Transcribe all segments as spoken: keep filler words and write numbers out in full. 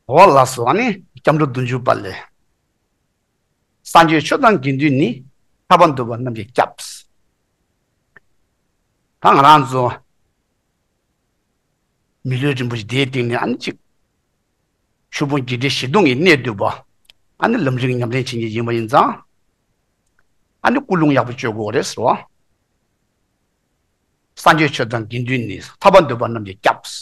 འོ་ལགས་སོ། ཨ་ནི་སྐྱབས་འགྲོ་བདུན་ཅུ་པ་ལས། སངས་རྒྱས་ཆོས་དང་དགེ་འདུན་ནི། ཐར་པ་འདོད་པ་རྣམས་ཀྱི་སྐྱབས། ད་ང་རང་ཚོ་མི་ལུས་རིན་པོ་ཆེ་འདིའི་སྟེང་ནས་ཨ་ནི་གཅིག་ཆོས་ཕུང་བརྒྱད་ཁྲི་བཞི་སྟོང་གི་གནས་བསྡུས་པ། ཨ་ནི་ལམ་རིམ་ཉམས་ལེན་བྱེད་མཁན་ཡིན་པ་ཡིན་ཙང་། ཨ་ནི་ཀུན་སློང་ཡག་པོ་བཅོས་དགོས་རེད་ཟེར་བ། སངས་རྒྱས་ཆོས་དང་དགེ་འདུན་ནི། ཐར་པ་འདོད་པ་རྣམས་ཀྱི་སྐྱབས།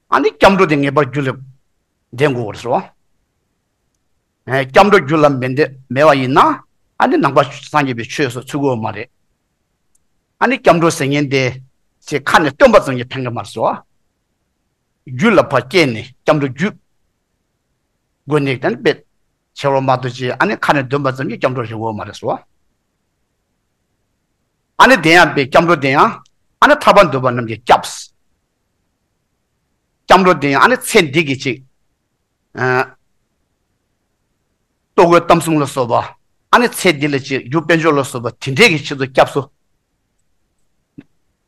ཨ་ནི་སྐྱབས་འགྲོ་དེ་ངེས་པར་རྒྱུད་ལ་ལྡན་དགོས་པར་ཟེར་བ། ཨེ། སྐྱབས་འགྲོ་རྒྱུད་ལ་མེད་འདི་མེད་པ་ཡིན་ན། ཨ་ནི་ནང་པ་སངས་རྒྱས་པའི་ཆོས་སུ་ཚུད་དགོས་མ་རེད། ཨ་ནི་སྐྱབས་འགྲོ་ཟེར་མཁན་དེ་ཅིག་ཁ་ནས་སྟོན་པ་ཙམ་གྱིས་ཕན་གི་མ་རེད་ཟེར་བ། རྒྱུད་ལ་ཕར་སྐྱེས་ནས་སྐྱབས་འགྲོ་རྒྱུད་དགོས་ནས་དེ་ནི་དཔེ་ཆེ་བ་མ་གཏོགས་ཅིག་ཨ་ནི་ཁ་ནས་འདོན་པ་ཙམ་གྱིས་སྐྱབས་འགྲོ་རེད་དགོས་མ་རེད་ཟེར་བ། ཨ་ནི་དེ་ཡང་དཔེ་སྐྱབས་འགྲོ་དེ་ཡང་ཨ་ནི་ཐར་པ་འདོད་པ་རྣམས་ཀྱི་སྐྱབས། སྐྱབས་འགྲོ་དེ་ཡང་ཨ་ནི་ཚེ་འདི་གི་ཅིག་ཨ། ལྟོ་གོས་གཏམ་གསུམ་ལ་སོགས་པ། ཨ་ནི་ཚེ་འདི་ལ་ཅིག་རྒྱུ་དཔལ་འབྱོར་ལ་སོགས་པ་དེ་འདྲའི་གི་ཆེད་དུ་སྐྱབས་སུ་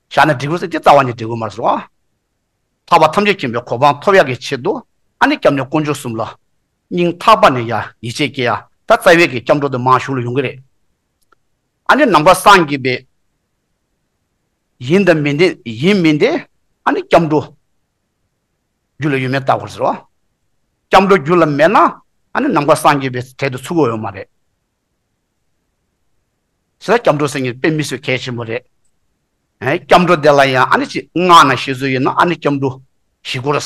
བཞག་ན་འགྲིག་གི་རེད་ཟེར་དེ་རྩ་བ་ནས་འགྲིག་གི་མ་རེད་ཟེར་བ། ཐར་པ་ཐམས་ཅད་མཁྱེན་པའི་གོ་འཕང་ཐོབ་ཡག་གི་ཆེད་དུ་ཨ་ནི་སྐྱབས་གནས་དཀོན་མཆོག་གསུམ་ལ་སྙིང་ཐག་པ་ནས་ཡ་ཡིད་ཆེས་སྐྱེ་ཡ། ད་རྩ་བའི་གི་སྐྱབས་འགྲོ་དེ་མར་གཞུག་ལ་ཡོང་གི་རེད། ཨ་ནི་ནང་པ་སངས་རྒྱས་པའི་ཡིན་དང་མིན་དེ་ཡིན་མིན་དེ་ཨ་ནི་སྐྱབས་འགྲོ་རྒྱུད་ལ་ཡོད་མེད་བལྟ་དགོས་ཟེར་བ། སྐྱབས་འགྲོ་རྒྱུད་ལ་མེད་ན་ཨ་ནི་ནང་པ་སངས་རྒྱས་པའི་གྲལ་དུ་ཚུད་དགོས་ཡོད་མ་རེད། ཟེར་ན་སྐྱབས་འགྲོ་ཟེར་མཁན་དཔེ་མི་སྲིད་གལ་ཆེན་པོ་རེད། ཨེ། སྐྱབས་འགྲོ་དེ་ལ་ཡང་ཨ་ནི་ཅིག་སྔགས་ནང་བཤད་སྲོལ་ཡིན་ན་ཨ་ནི་སྐྱབས་འགྲོ་བཞི་སྐོར།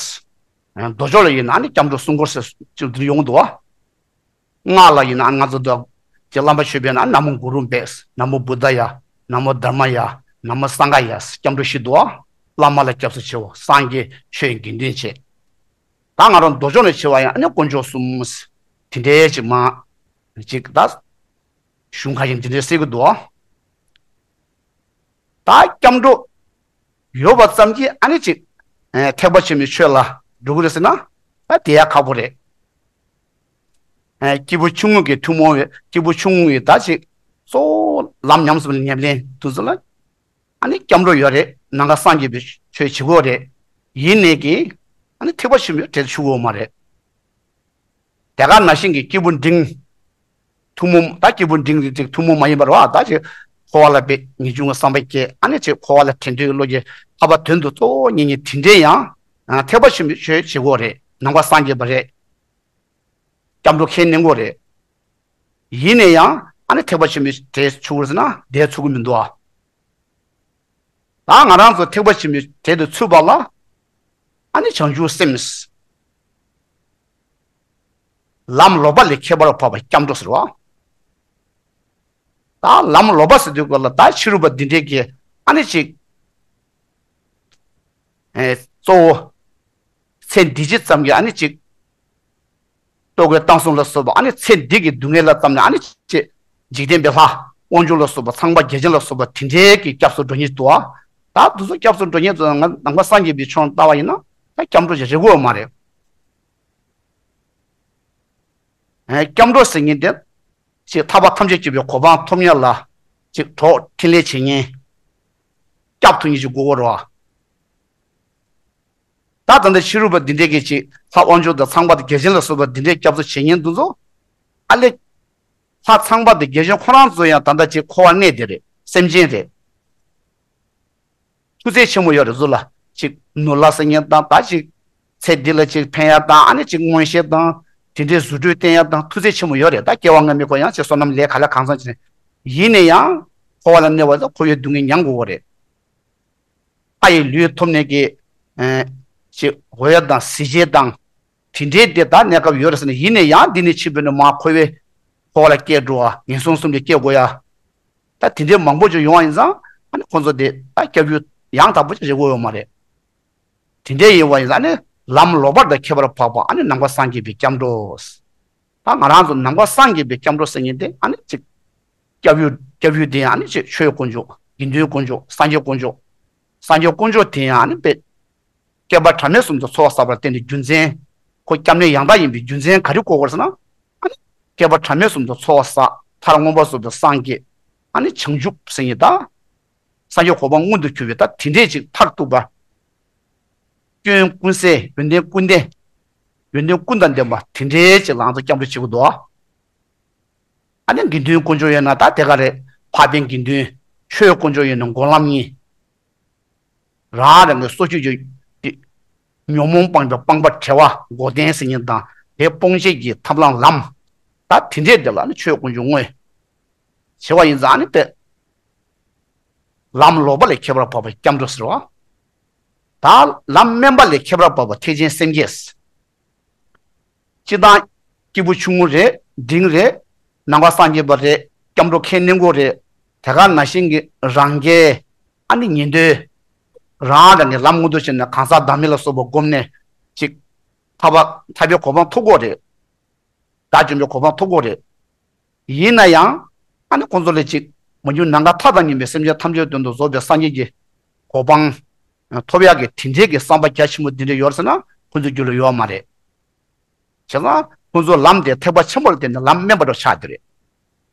ཨེ། མདོ་ཕྱོགས་ལ་ཡིན་ན་ཨ་ནི་སྐྱབས་འགྲོ་གསུམ་སྐོར་ཟེར་ཅིག་འདིར་ཡོང་འདུག་བ། སྔགས་ལ་ཡིན་ན་ཨ་ནི་ང་ཚོ་འདི་ཀྱི་བླ་མ་མཆོད་པས་ན་ན་མོ་གུ་རུ་བྷྱཿ། ན་མོ་བུདྡྷཱ་ཡ། ན་མོ་དྷརྨཱ་ཡ། ན་མོ་སངྒྷཱ་ཡ། སྐྱབས་འགྲོ་བཞི་འདུག་བ། བླ་མ་ལ་སྐྱབས་སུ་མཆིའོ། སངས་རྒྱས་ཆོས་དགེ་འདུན་བཅས། ད་ང་རང་མདོ་ཕྱོགས་ནས་ཕྱེ་བ་ཡང་ཨ་ནི་དཀོན་མཆོག་གསུམ། དེ་འདྲའི་ཅིག་མ་ཅིག་ད་གཞུང་ཁ་ཞིག་འདི་འདྲའི་གསལ་གི་འདུག་ད་སྐྱབས་འགྲོ་ཡོད་པ་ཙམ་གྱིས་ཨ་ནི་ཅིག་ཨེ། ཐེག་པ་ཆེན་པོའི་ཆོས་ལ་འགྲོ་གི་རེད་ཟེར་ན་ད་དེ་ཡང་ཁག་པོ་རེད། ཨེ། སྐྱེས་བུ་ཆུང་ངུ་གི་ཐུན་མོང་བའི་སྐྱེས་བུ་ཆུང་ངུ་ཡི་ད་ཅིག་གཙོ་བོ་ལམ་ཉམས་སུ་ཉམས་ལེན་དུས་ཚོད་ལ། ཨ་ནི་སྐྱབས་འགྲོ་ཡོད་རེད། ནང་པ་སངས་རྒྱས་པའི་ཆོས་བྱེད་དགོས་རེད། ཡིན་ནའི་གི་ཨ་ནི་ཐེག་པ་ཆེན་པོའི་གྲལ་དུ་ཚུད་དགོས་མ་རེད། དེ་ག་ནང་བཞིན་གྱི་སྐྱེས་བུ་འབྲིང་། ཐུན་མོང་ད་སྐྱེས་བུ་འབྲིང་རེད་ཅིག་ཐུན་མོང་མ་ཡིན་པ་རེད་བ། ད་ཅིག་འཁོར་བ་ལ་དཔེ་ངེས་འབྱུང་གི་བསམ་པ་སྐྱེ། ཨ་ནི་ཅིག་འཁོར་བ་ལ་འདྲེན་འདོད་ཀྱི་བློ་སྐྱེ། ཐར་པ་དོན་དུ་གཙོ་བོ་གཉེར་མཁན་དེ་འདྲས་ཡང་ཐེག་པ་ཆེན་པོའི་ཆོས་བྱེད་དགོས་རེད། ནང་པ་སངས་རྒྱས་པ་རེད། སྐྱབས་འགྲོ་ཁས་ལེན་དགོས་རེད། ཡིན་ནའི་ཡང་ཨ་ནི་ཐེག་པ་ཆེན་པོའི་གྲལ་ཚུད་དགོས་ཟེར་ན་དེ་ཚུད་ཀྱི་མི་འདུག་ཨ། ད་ང་རང་ཚོ་ཐེག་པ་ཆེན་པོའི་གྲལ་དུ་ཚུད་པ་ལ་ཨ་ནི་བྱང་ཆུབ་སེམས། ལམ་ལོག་པ་ལས་ཁྱད་པར་འཕགས་པ་སྐྱབས་འགྲོ་ཟེར་བ། ད་ལམ་ལོག་པ་ཟེར་དུས་སྐབས་ལ་ད་ཕྱི་རོལ་པ་འདི་འདྲས་ཀྱི་ཨ་ནི་ཅིག་ཨེ། གཙོ་བོ་ཚེ་འདི་ཕྱི་ཙམ་གྱི་ཨ་ནི་ཅིག་ལྟོ་གོས་གཏམ་གསུམ་ལ་སོགས་པ་ཨ་ནི་ཚེ་འདི་གི་སྡུག་བསྔལ་ལ་བརྩམས་ནས་ཨ་ནི་ཅིག་འཇིག་རྟེན་པའི་ལྷ་དབང་ཕྱུག་ལ་སོགས་པ་ཚངས་པ་བརྒྱ་བྱིན་ལ་སོགས་པ་དེ་འདྲའི་གི་སྐྱབས་སུ་འགྲོ་མཁན་འདུག་ཨ། ད་དེ་ཚོ་སྐྱབས་སུ་འགྲོ་མཁན་ཚོ་ནང་པ་སངས་རྒྱས་པའི་ཕྱོགས་ནས་ལྟ་བ་ཡིན་ན་ད་སྐྱབས་འགྲོ་ཞིག་རེད་དགོས་ཡོད་མ་རེད། ཨེ། སྐྱབས་འགྲོ་ཟེར་མཁན་དེ་ཅིག་ཐར་པ་ཐམས་ཅད་མཁྱེན་པའི་གོ་འཕང་ཐོབ་ཡག་ལ་ཅིག་གྲོགས་འཕྲིན་ལས་བྱེད་མཁན་སྐྱབས་ཐུབ་མཁན་ཞིག་དགོས་ཀྱི་རེད་བ། ད་ད་ལྟ་ཕྱི་རོལ་པ་འདི་འདྲས་ཀྱི་ཅིག་ལྷ་དབང་ཕྱུག་དང་ཚངས་པ་དང་བརྒྱ་བྱིན་ལ་སོགས་པ་འདི་འདྲས་སྐྱབས་སུ་བྱེད་མཁན་འདི་ཚོ་ཨ་ལེ། ལྷ་ཚངས་པ་དང་བརྒྱ་བྱིན་ཁོ་རང་ཚོ་ཡང་ད་ལྟ་ཅིག་འཁོར་བ་གནས་བསྡད་རེད། སེམས་ཅན་རེད། ཐུགས་རྗེ་ཆེན་པོ་ཡོད་རེད། གཟུགས་ལ་ཅིག་ནོར་ལྷ་ཟེར་མཁན་དང་ད་ཅིག་ཚེ་འདི་ལ་ཅིག་ཕན་ཡག་དང་ཨ་ནི་ཅིག་མངོན་ཤེས་དང་དེ་འདྲའི་རྫུ་འཕྲུལ་བསྟན་ཡག་དང་ཐུགས་རྗེ་ཆེན་པོ་ཡོད་རེད། ད་སྐྱེ་བ་སྔ་མའི་ཁོ་ཡང་ཅིག་བསོད་ནམས་ལས་ག་ལ་གང་འཚམ་ཅིག་ཡིན་ན་ཡང་འཁོར་བ་ལ་གནས་པ་ད་འཁོར་བའི་སྡུག་བསྔལ་མྱང་དགོས་ཀྱི་རེད། ལྷ་ཡི་ལུས་ཐོབ་ནས་ཀྱི་ཨེ། ཅིག་འོད་དང་གཟི་བརྗིད་དང་དེ་འདྲའི་དེ་ད་གནས་སྐབས་ཡོད་རེད་ཟེར་ན། ཡིན་ན་ཡང་འདི་ནས་ཕྱིར་བུད་ནས་མར་འཁོར་བའི་འཁོར་བ་ལ་སྐྱེ་འགྲོ་བ་ངན་སོང་གསུམ་ལ་སྐྱེ་དགོས་ཡ། ད་དེ་འདྲའི་མང་པོ་ཅིག་ཡོང་བ་ཡིན་ཙང་ཨ་ནི་ཁོང་ཚོ་དེ་ད་སྐྱབས་ཡུལ་ཡང་དག་པོ་ཅིག་རེད་དགོས་ཡོད་མ་རེད། དེ་འདྲའི་ཡིན་པ་ཡིན་ཙང་ཨ་ནི་ལམ་ལོག་པ་དང་ཁྱད་པར་འཕགས་པ་ཨ་ནི་ནང་པ་སངས་རྒྱས་པའི་སྐྱབས་འགྲོ། ད་ང་རང་ཚོ་ནང་པ་སངས་རྒྱས་པའི་སྐྱབས་འགྲོ་ཟེར་མཁན་དེ་ཨ་ནི་ཅིག་སྐྱབས་ཡུལ་སྐྱབས་ཡུལ་དེ་ཡང་ཨ་ནི་ཅིག་ཆོས་དཀོན་མཆོག་དགེ་འདུན་དཀོན་མཆོག་སངས་རྒྱས་དཀོན་མཆོག་སངས་རྒྱས་དཀོན་མཆོག་དེ་ཡང་ཨ་ནི་དཔེ་བསྐལ་པ་གྲངས་མེད་གསུམ་དུ་འཚོ་བ་བསགས་པར་བརྟེན་ཏེ་རྒྱུ་མཚན་ཁོ་སྐྱབས་གནས་ཡང་དག་ཡིན་པའི་རྒྱུ་མཚན་ག་རེ་གོ་དགོས་ཟེར་ན། ཨ་ནི་བསྐལ་པ་གྲངས་མེད་གསུམ་དུ་འཚོ་བ་བསགས་མཐར་མངོན་པར་རྫོགས་པའི་སངས་རྒྱས་ཨ་ནི་བྱང་ཆུབ་ཟེར་མཁན་ད་སངས་རྒྱས་གོ་འཕང་མངོན་དུ་གྱུར་པའི་ད་དེ་འདྲས་ཅིག་མཐར་ཐུག་པ། སྐྱོན་ཀུན་ཟད། ཡོན་ཏན་ཀུན་ལྡན། ཡོན་ཏན་ཀུན་དང་ལྡན་པ་དེ་འདྲའི་ཅིག་ལ་ང་ཚོ་སྐྱབས་འགྲོ་བྱེད་དགོས་འདུག། ཨ་ནི་དགེ་འདུན་དཀོན་མཆོག་ཡོད་ན་ད་དེ་ག་རེད། འཕགས་པའི་དགེ་འདུན། ཆོས་དཀོན་མཆོག་ཡོད་ན་སྒོམ་ལམ་གཉིས། རང་རང་གི་སོ་སྐྱེ་གི་ཉོན་མོངས་སྤངས་པའི་སྤངས་པ་བྲལ་བ་འགོག་བདེན་ཟེར་མཁན་དང་དེ་སྤོང་བྱེད་ཀྱི་ཐབས་ལམ་ལམ། ད་དེ་འདྲས་དེ་ལ་ནི་ཆོས་དཀོན་མཆོག་དངོས། བྱེད་པ་ཡིན་ཙང་ནི་དེ། ལམ་ལོག་པ་ལས་ཁྱད་པར་འཕགས་པའི་སྐྱབས་འགྲོ་ཟེར་བ། ད་ལམ་དམན་པ་ལས་ཁྱད་པར་འཕགས་པ་ཐེག་ཆེན་སེམས་བསྐྱེད། སྤྱིར་བཏང་སྐྱེས་བུ་ཆུང་ངུ་རེད། འབྲིང་རེད། ནང་པ་སངས་རྒྱས་པ་རེད། སྐྱབས་འགྲོ་མཁན་གནས་འགོ་རེད། དེ་ག་ནང་བཞིན་གྱི་རང་རྒྱལ། ཨ་ནི་ཉན་ཐོས། རང་རང་གི་ལམ་མངོན་དུ་བྱས་ནས་གང་ཟག་བདག་མེད་ལ་སོགས་པ་བསྒོམས་ནས་ཅིག་ཐར་པ་ཐར་པའི་གོ་འཕང་ཐོབ་དགོས་རེད། དགྲ་བཅོམ་པའི་གོ་འཕང་ཐོབ་དགོས་རེད། ཡིན་ན་ཡང་ཨ་ནི་ཁོང་ཚོ་ལ་ཅིག་མ་གྱུར་ནམ་མཁའ་མཐའ་དང་མཉམ་པའི་སེམས་ཅན་ཐམས་ཅད་དོན་དུ་རྫོགས་པའི་སངས་རྒྱས་ཀྱི་གོ་འཕང་ཐོབ་ཡག་གི་དེ་འདྲའི་གི་བསམ་པ་རྒྱ་ཆེན་པོ་འདི་འདྲ་ཡོད་ཟེར་ན་ཁོང་ཚོའི་རྒྱུད་ལ་ཡོད་མ་རེད། བྱས་ཙང་ཁོང་ཚོ་ལམ་དེ་ཐེག་པ་ཆེན་པོ་ལ་བརྟེན་ནས་ལམ་དམན་པ་འདྲ་ཆགས་བསྡད་རེད།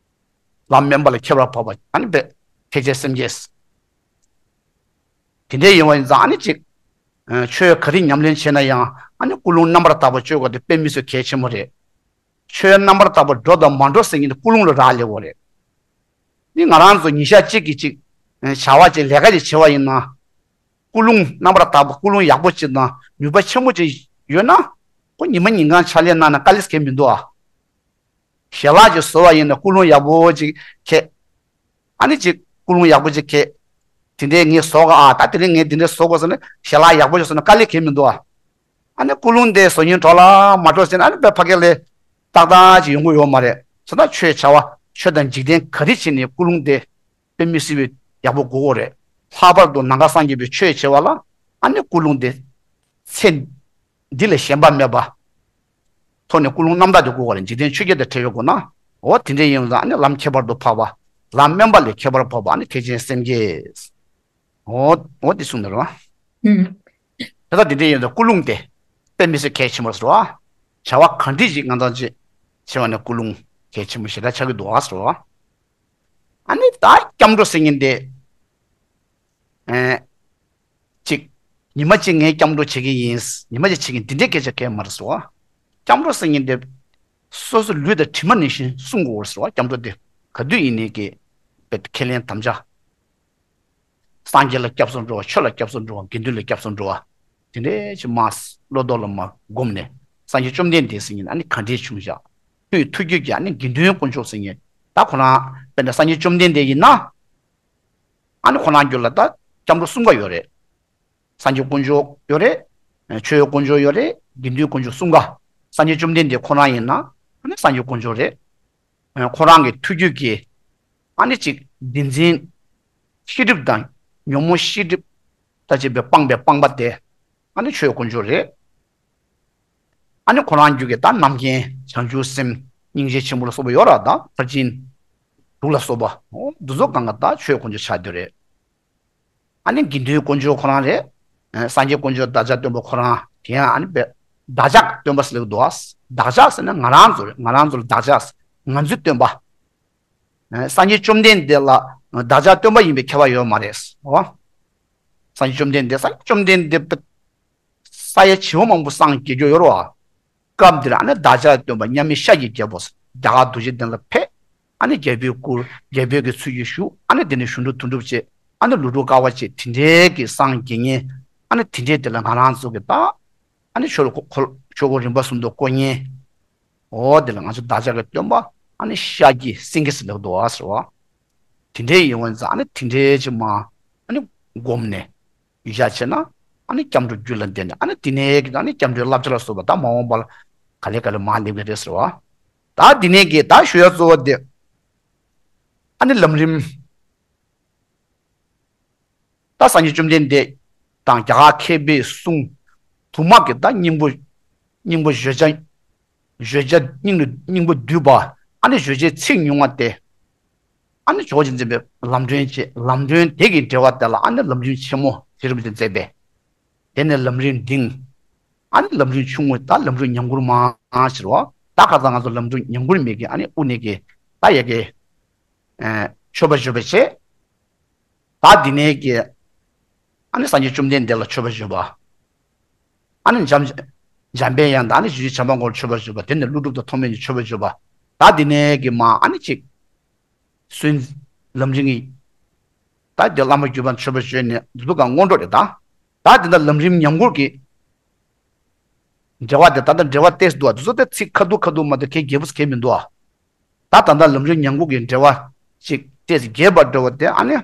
ལམ་དམན་པ་ལ་ཁྱད་པར་འཕགས་པ་ཨ་ནི་པས་ཐེག་ཆེན་སེམས་བསྐྱེད། དེ་འདྲའི་ཡིན་པ་ཡིན་ཙང་ཨ་ནི་ཅིག་ཆོས་ག་རེ་ཉམས་ལེན་བྱས་ན་ཡང་ཨ་ནི་ཀུན་སློང་རྣམ་པར་དག་པ་སྤྱོད་དགོས་དེ་དཔེ་མི་སྲིད་གལ་ཆེན་པོ་རེད། ཆོས་རྣམ་པར་དག་པ་འགྲོ་དང་མ་འགྲོ་ཟེར་མཁན་དེ་ཀུན་སློང་ལ་རག་ལས་པ་རེད། ནི་ང་རང་ཚོ་ཉིན་ཞག་གཅིག་གི་ཅིག་བྱ་བ་ཅིག་ལས་ཀ་ཅིག་བྱེད་པ་ཡིན་ན། ཀུན་སློང་རྣམ་པར་དག་པ་ཀུན་སློང་ཡག་པོ་ཅིག་དང་ནུས་པ་ཆེན་པོ་ཅིག་ཡོད་ན། ཁོ་ཉི་མ་ཉིན་གང་ཕྱག་ལས་གནང་ན་དཀའ་ལས་གང་ཡང་མི་འདུག་ཨ། ཞལ་ལག་ཅིག་བཟོ་བ་ཡིན་ན་ཀུན་སློང་ཡག་པོ་ཅིག་ཁྱེད། ཨ་ནི་ཅིག་ཀུན་སློང་ཡག་པོ་ཅིག་ཁྱེད། དེ་འདྲས་ངས་བཟོ་ག་ཨ། ད་དེ་རིང་ངས་དེ་འདྲས་བཟོ་དགོས་ཟེར་ན་ཞལ་ལག་ཡག་པོ་ཅིག་བཟོ་ན་དཀའ་ལས་གང་ཡང་མི་འདུག་ཨ། ཨ་ནི་ཀུན་སློང་དེ་བཟོ་སྙིང་བྲོ་ལ་མ་བྲོ་ཟེར་ན་ཨ་ནི་དཔེ་ཕ་གི་ལས་ཏག་ཏག་ཅིག་ཡོང་གི་ཡོད་མ་རེད། བྱས་ན་ཆོས་བྱ་བ་ཆོས་དང་འཇིག་རྟེན་ག་རེ་བྱེད་ནས་ཀུན་སློང་དེ་དཔེ་མི་སྲིད་པའི་ཡག་པོ་དགོས་ཀྱི་རེད། ལྷག་པར་དུ་ནམ་མཁའ་སངས་རྒྱས་པའི་ཆོས་བྱེད་པ་ལ་ཨ་ནི་ཀུན་སློང་དེ་ཚེ་འདི་ལས་གཞན་པ་མེད་པ། ཐོག་ནས་ཀུན་སློང་རྣམ་དག་དེ་དགོས་པ་རེད། འཇིག་རྟེན་ཆོས་བརྒྱད་དང་བྲལ་བའི་སྒོ་ན། འོ་དེ་འདྲའི་ཡིན་ཙང་ཨ་ནི་ལམ་ཁྱད་པར་དུ་འཕགས་པ། ལམ་དམན་པ་ལས་ཁྱད་པར་འཕགས་པ་ཨ་ནི་ཐེག་ཆེན་སེམས་བསྐྱེད། འོ་འོ་དེ་གསུངས་ནས་རེད་བ། ཨུམ། དེ་ལྟར་དེ་འདྲའི་ཡིན་ཙང་ཀུན་སློང་དེ་དཔེ་མི་སྲིད་གལ་ཆེན་པོ་རེད་བ། བྱ་བ་གང་འདྲ་ཞིག་ང་ཚང་ཅིག་བྱེད་པ་ནི་ཀུན་སློང་གལ་ཆེན་པོ་ཞེ་དྲག་ཆགས་ཀྱི་འདུག་ཨ་ཟེར་བ། ཨ་ནི་ད་སྐྱབས་འགྲོ་ཟེར་མཁན་དེ། ཨེ། གཅིག་ཉི་མ་གཅིག་ངས་སྐྱབས་འགྲོ་བྱེད་ཀྱི་ཡིན། ཉི་མ་གཅིག་བྱེད་ཀྱི་ཡིན། འདི་འདྲའི་སྐད་ཆ་གང་ཡང་མ་རེད་ཟེར་བ། སྐྱབས་འགྲོ་ཟེར་མཁན་དེ། སོ་སོ་ལུས་དང་གྲིབ་མ་ནང་བཞིན་བསྲུང་དགོས་ཟེར་བ། སྐྱབས་འགྲོ་དེ་ག་དུས་ཡིན་ནའི་གི་ཁས་ལེན་དམ་བཅའ། སངས་རྒྱས་ལ་སྐྱབས་སུ་འགྲོ་བ། ཆོས་ལ་སྐྱབས་སུ་འགྲོ་བ། དགེ་འདུན་ལ་སྐྱབས་སུ་འགྲོ་བ། དེ་འདྲའི་ཅིག་མ་བློ་ལྡོག་ལ་མ་བསྒོམས་ནས་སངས་རྒྱས་བཅོམ་ལྡན་འདས་ཟེར་མཁན་ཨ་ནི་ག་འདྲས་བྱུང་བཞག་ཁོའི་ཐུགས་རྒྱུད་ཀྱི་ཨ་ནི་དགེ་འདུན་དཀོན་མཆོག་ཟེར་མཁན་ད་ཁོ་རང་དཔེར་ན་སངས་རྒྱས་བཅོམ་ལྡན་འདས་ཡིན་ན། ཨ་ནི་ཁོ་རང་རྒྱུད་ལ་ད་སྐྱབས་འགྲོ་གསུམ་ཀ་ཡོད་རེད། སངས་རྒྱས་དཀོན་མཆོག་ཡོད་རེད། ཆོས་དཀོན་མཆོག་ཡོད་རེད། དགེ་འདུན་དཀོན་མཆོག་གསུམ་ཀ། སངས་རྒྱས་བཅོམ་ལྡན་འདས་ཁོ་རང་ཡིན་ན་ཨ་ནི་སངས་རྒྱས་དཀོན་མཆོག་རེད། ཁོ་རང་གི་ཐུགས་རྒྱུད་ཀྱི་ཨ་ནི་ཅིག་བདེན་འཛིན་ཤེས་སྒྲིབ་དང་ཉོན་མོངས་ཤེས་སྒྲིབ་ལྟ་བྱེད་པའི་སྤངས་པའི་སྤངས་པ་སྟེ་ཨ་ནི་ཆོས་དཀོན་མཆོག་རེད། ཨ་ནི་ཁོ་རང་རྒྱུད་ཀྱི་ད་རྣམ་མཁྱེན་བྱང་ཆུབ་སེམས་སྙིང་རྗེ་ཆེན་པོ་ལ་སོགས་པ་ཡོད་ར། ད་ཕར་ཕྱིན་དྲུག་ལ་སོགས་པ་འོ་འདི་ཚོ་གང་ག་ད་ཆོས་དཀོན་མཆོག་ཆགས་བསྡད་རེད། ཨ་ནི་དགེ་འདུན་དཀོན་མཆོག་ཁོ་རང་རེད། ཨ་སངས་རྒྱས་དཀོན་མཆོག་བདག་ཅག་སྟོན་པ་ཁོ་རང་དེ་ཡང་ཨ་ནི་བདག་ཅག་སྟོན་པ་ཟེར་ལེ་འདུག་ཨ། བདག་ཅག་ཟེར་ན་ང་རང་ཚོ་རེད། ང་རང་ཚོ་ལ་བདག་ཅག་ང་ཚོའི་སྟོན་པ། ཨ་སངས་རྒྱས་བཅོམ་ལྡན་འདས་ལ་བདག་ཅག་སྟོན་པ་ཡིན་པའི་ཁྱད་པར་ཡོད་མ་རེད། འོ། སངས་རྒྱས་བཅོམ་ལྡན་འདས་སངས་རྒྱས་བཅོམ་ལྡན་འདས་ས་ཡ་བྱེ་བ་མང་པོ་སངས་རྒྱས་རྒྱུ་ཡོད་རེད་བ། སྐབས་འདིར་ཨ་ནི་བདག་ཅག་སྟོན་པ་མཉམ་མེད་ཤཱཀྱའི་རྒྱལ་པོ་རྒྱ་གར་རྡོ་རྗེ་གདན་ལ་ཕེབས། ཨ་ནི་རྒྱལ་པོའི་སྐུར་རྒྱལ་པོའི་གི་ཚུལ་གྱིས་བཞུགས། ཨ་ནི་དེ་ནས་གཞོན་ནུ་དོན་གྲུབ་བྱས། ཨ་ནི་ལོ་དྲུག་དཀའ་བ་སྤྱད། དེ་འདྲའི་གི་སངས་རྒྱས་མཁན། ཨ་ནི་དེ་འདྲའི་དེ་ལ་ང་རང་ཚོ་གི་ད། ཨ་ནི་ཆོས་ལ་ཁོ་ཁོ་ཆོས་སྐོར་རིམ་པ་གསུམ་དུ་བསྐོ་མཁན། འོ་དེ་ལ་ང་ཚོ་བདག་ཅག་གི་སྟོན་པ་ཨ་ནི་ཤཱཀྱའི་སེང་གེ་ཟེར་ལབ་འདུག་ཨ་ཟེར་བ། དེ་འདྲའི་ཡིན་པ་ཙང་ཨ་ནི་དེ་འདྲའི་ཅིག་མ་ཨ་ནི་བསྒོམས་ནས། ཡིད་ཆེས་ན། ཨ་ནི་སྐྱབས་འགྲོ་རྒྱུད་ལ་འདེབས་ནས་ཨ་ནི་དེ་ནས་ཀྱི་ཨ་ནི་སྐྱབས་འགྲོའི་བསླབ་བྱ་ལ་སོགས་པ་ད་མ་འོངས་པ་ལ་ག་ལེ་ག་ལེ་མར་སླེབས་ཀྱི་རེད་ཟེར་བ། ད་དེ་ནས་ཀྱི་ད་ཞུ་ཡ་གཙོ་བོ་དེ། ཨ་ནི་ལམ་རིམ། ད་སངས་རྒྱས་བཅོམ་ལྡན་འདས་དང་རྒྱ་གར་མཁས་པའི་གསུང་དུ་མ་གི་ད་སྙིང་པོ། སྙིང་པོ་བརྗོད་བྱ། བརྗོད་བྱ་སྙིང་ལ་སྙིང་པོ་བསྡུས་པ། ཨ་ནི་བརྗོད་བྱའི་ཚིག་ཉུང་བ་སྟེ། ཨ་ནི་ཇོ་བོ་རྗེ་འཛིན་པའི་ལམ་སྒྲོན་བཅས། ལམ་སྒྲོན་དེ་གི་འགྲེལ་བ་དེ་ལ་ཨ་ནི་ལམ་རིམ་ཆེན་མོ་རྗེ་རིན་པོ་ཆེས་མཛད་པས། དེ་ནས་ལམ་རིམ་འབྲིང་། ཨ་ནི་ལམ་རིམ་ཆུང་ངུ་ད་ལམ་རིམ་ཉམས་མགུར་མ་ཟེར་བ། ད་ཁ་སང་ང་ཚོ་ལམ་རིམ་ཉམས་མགུར་མའི་གི་ཨ་ནི་དབུ་ནས་ཀྱི་ད་ཡ་གི་མཆོད་པ་བརྗོད་པ་བྱས། ད་འདི་ནས་ཀྱི་ཨ་ནི་སངས་རྒྱས་བཅོམ་ལྡན་འདས་ལ་མཆོད་པ་བརྗོད་པ། ཨ་ནི་འཇམ་འཇམ་པའི་དབྱངས་དང་ཨ་ནི་ཞི་བྱེད་བྱམས་པ་མགོན་མཆོད་པར་བརྗོད་པ། དེ་ནས་ཀླུ་སྒྲུབ་དང་ཐོགས་མེད་ཉིད་མཆོད་པར་བརྗོད་པ། ད་འདི་ནས་ཀྱི་མ་ཨ་ནི་ཅིག་སུན་ལམ་རིམ་གྱི། ད་འདི་བླ་མ་བརྒྱུད་པ་མཆོད་པར་བརྗོད་ནས་འདི་ཚོ་གང་སྔོན་འགྲོ་རེད་ད། ད་འདི་འདྲ་ལམ་རིམ་ཉམས་མགུར་གྱི་འགྲེལ་བ་དེ་ད་ལྟ་འགྲེལ་བ་ཏོག་ཙམ་འདུག་ཨ། འདི་ཚོ་དེ་ཚིག་ཁ་ཐུག་ཁ་ཐུག་མ་གཏོགས་གལ་རྒྱས་པོ་གལ་མི་འདུག་ཨ། ད་ད་ལྟ་ལམ་རིམ་ཉམས་མགུར་གྱི་འགྲེལ་བ་ཅིག་ཏོག་ཙམ་རྒྱས་པར་འགྲོ་བ་དེ་ཨ་ནི་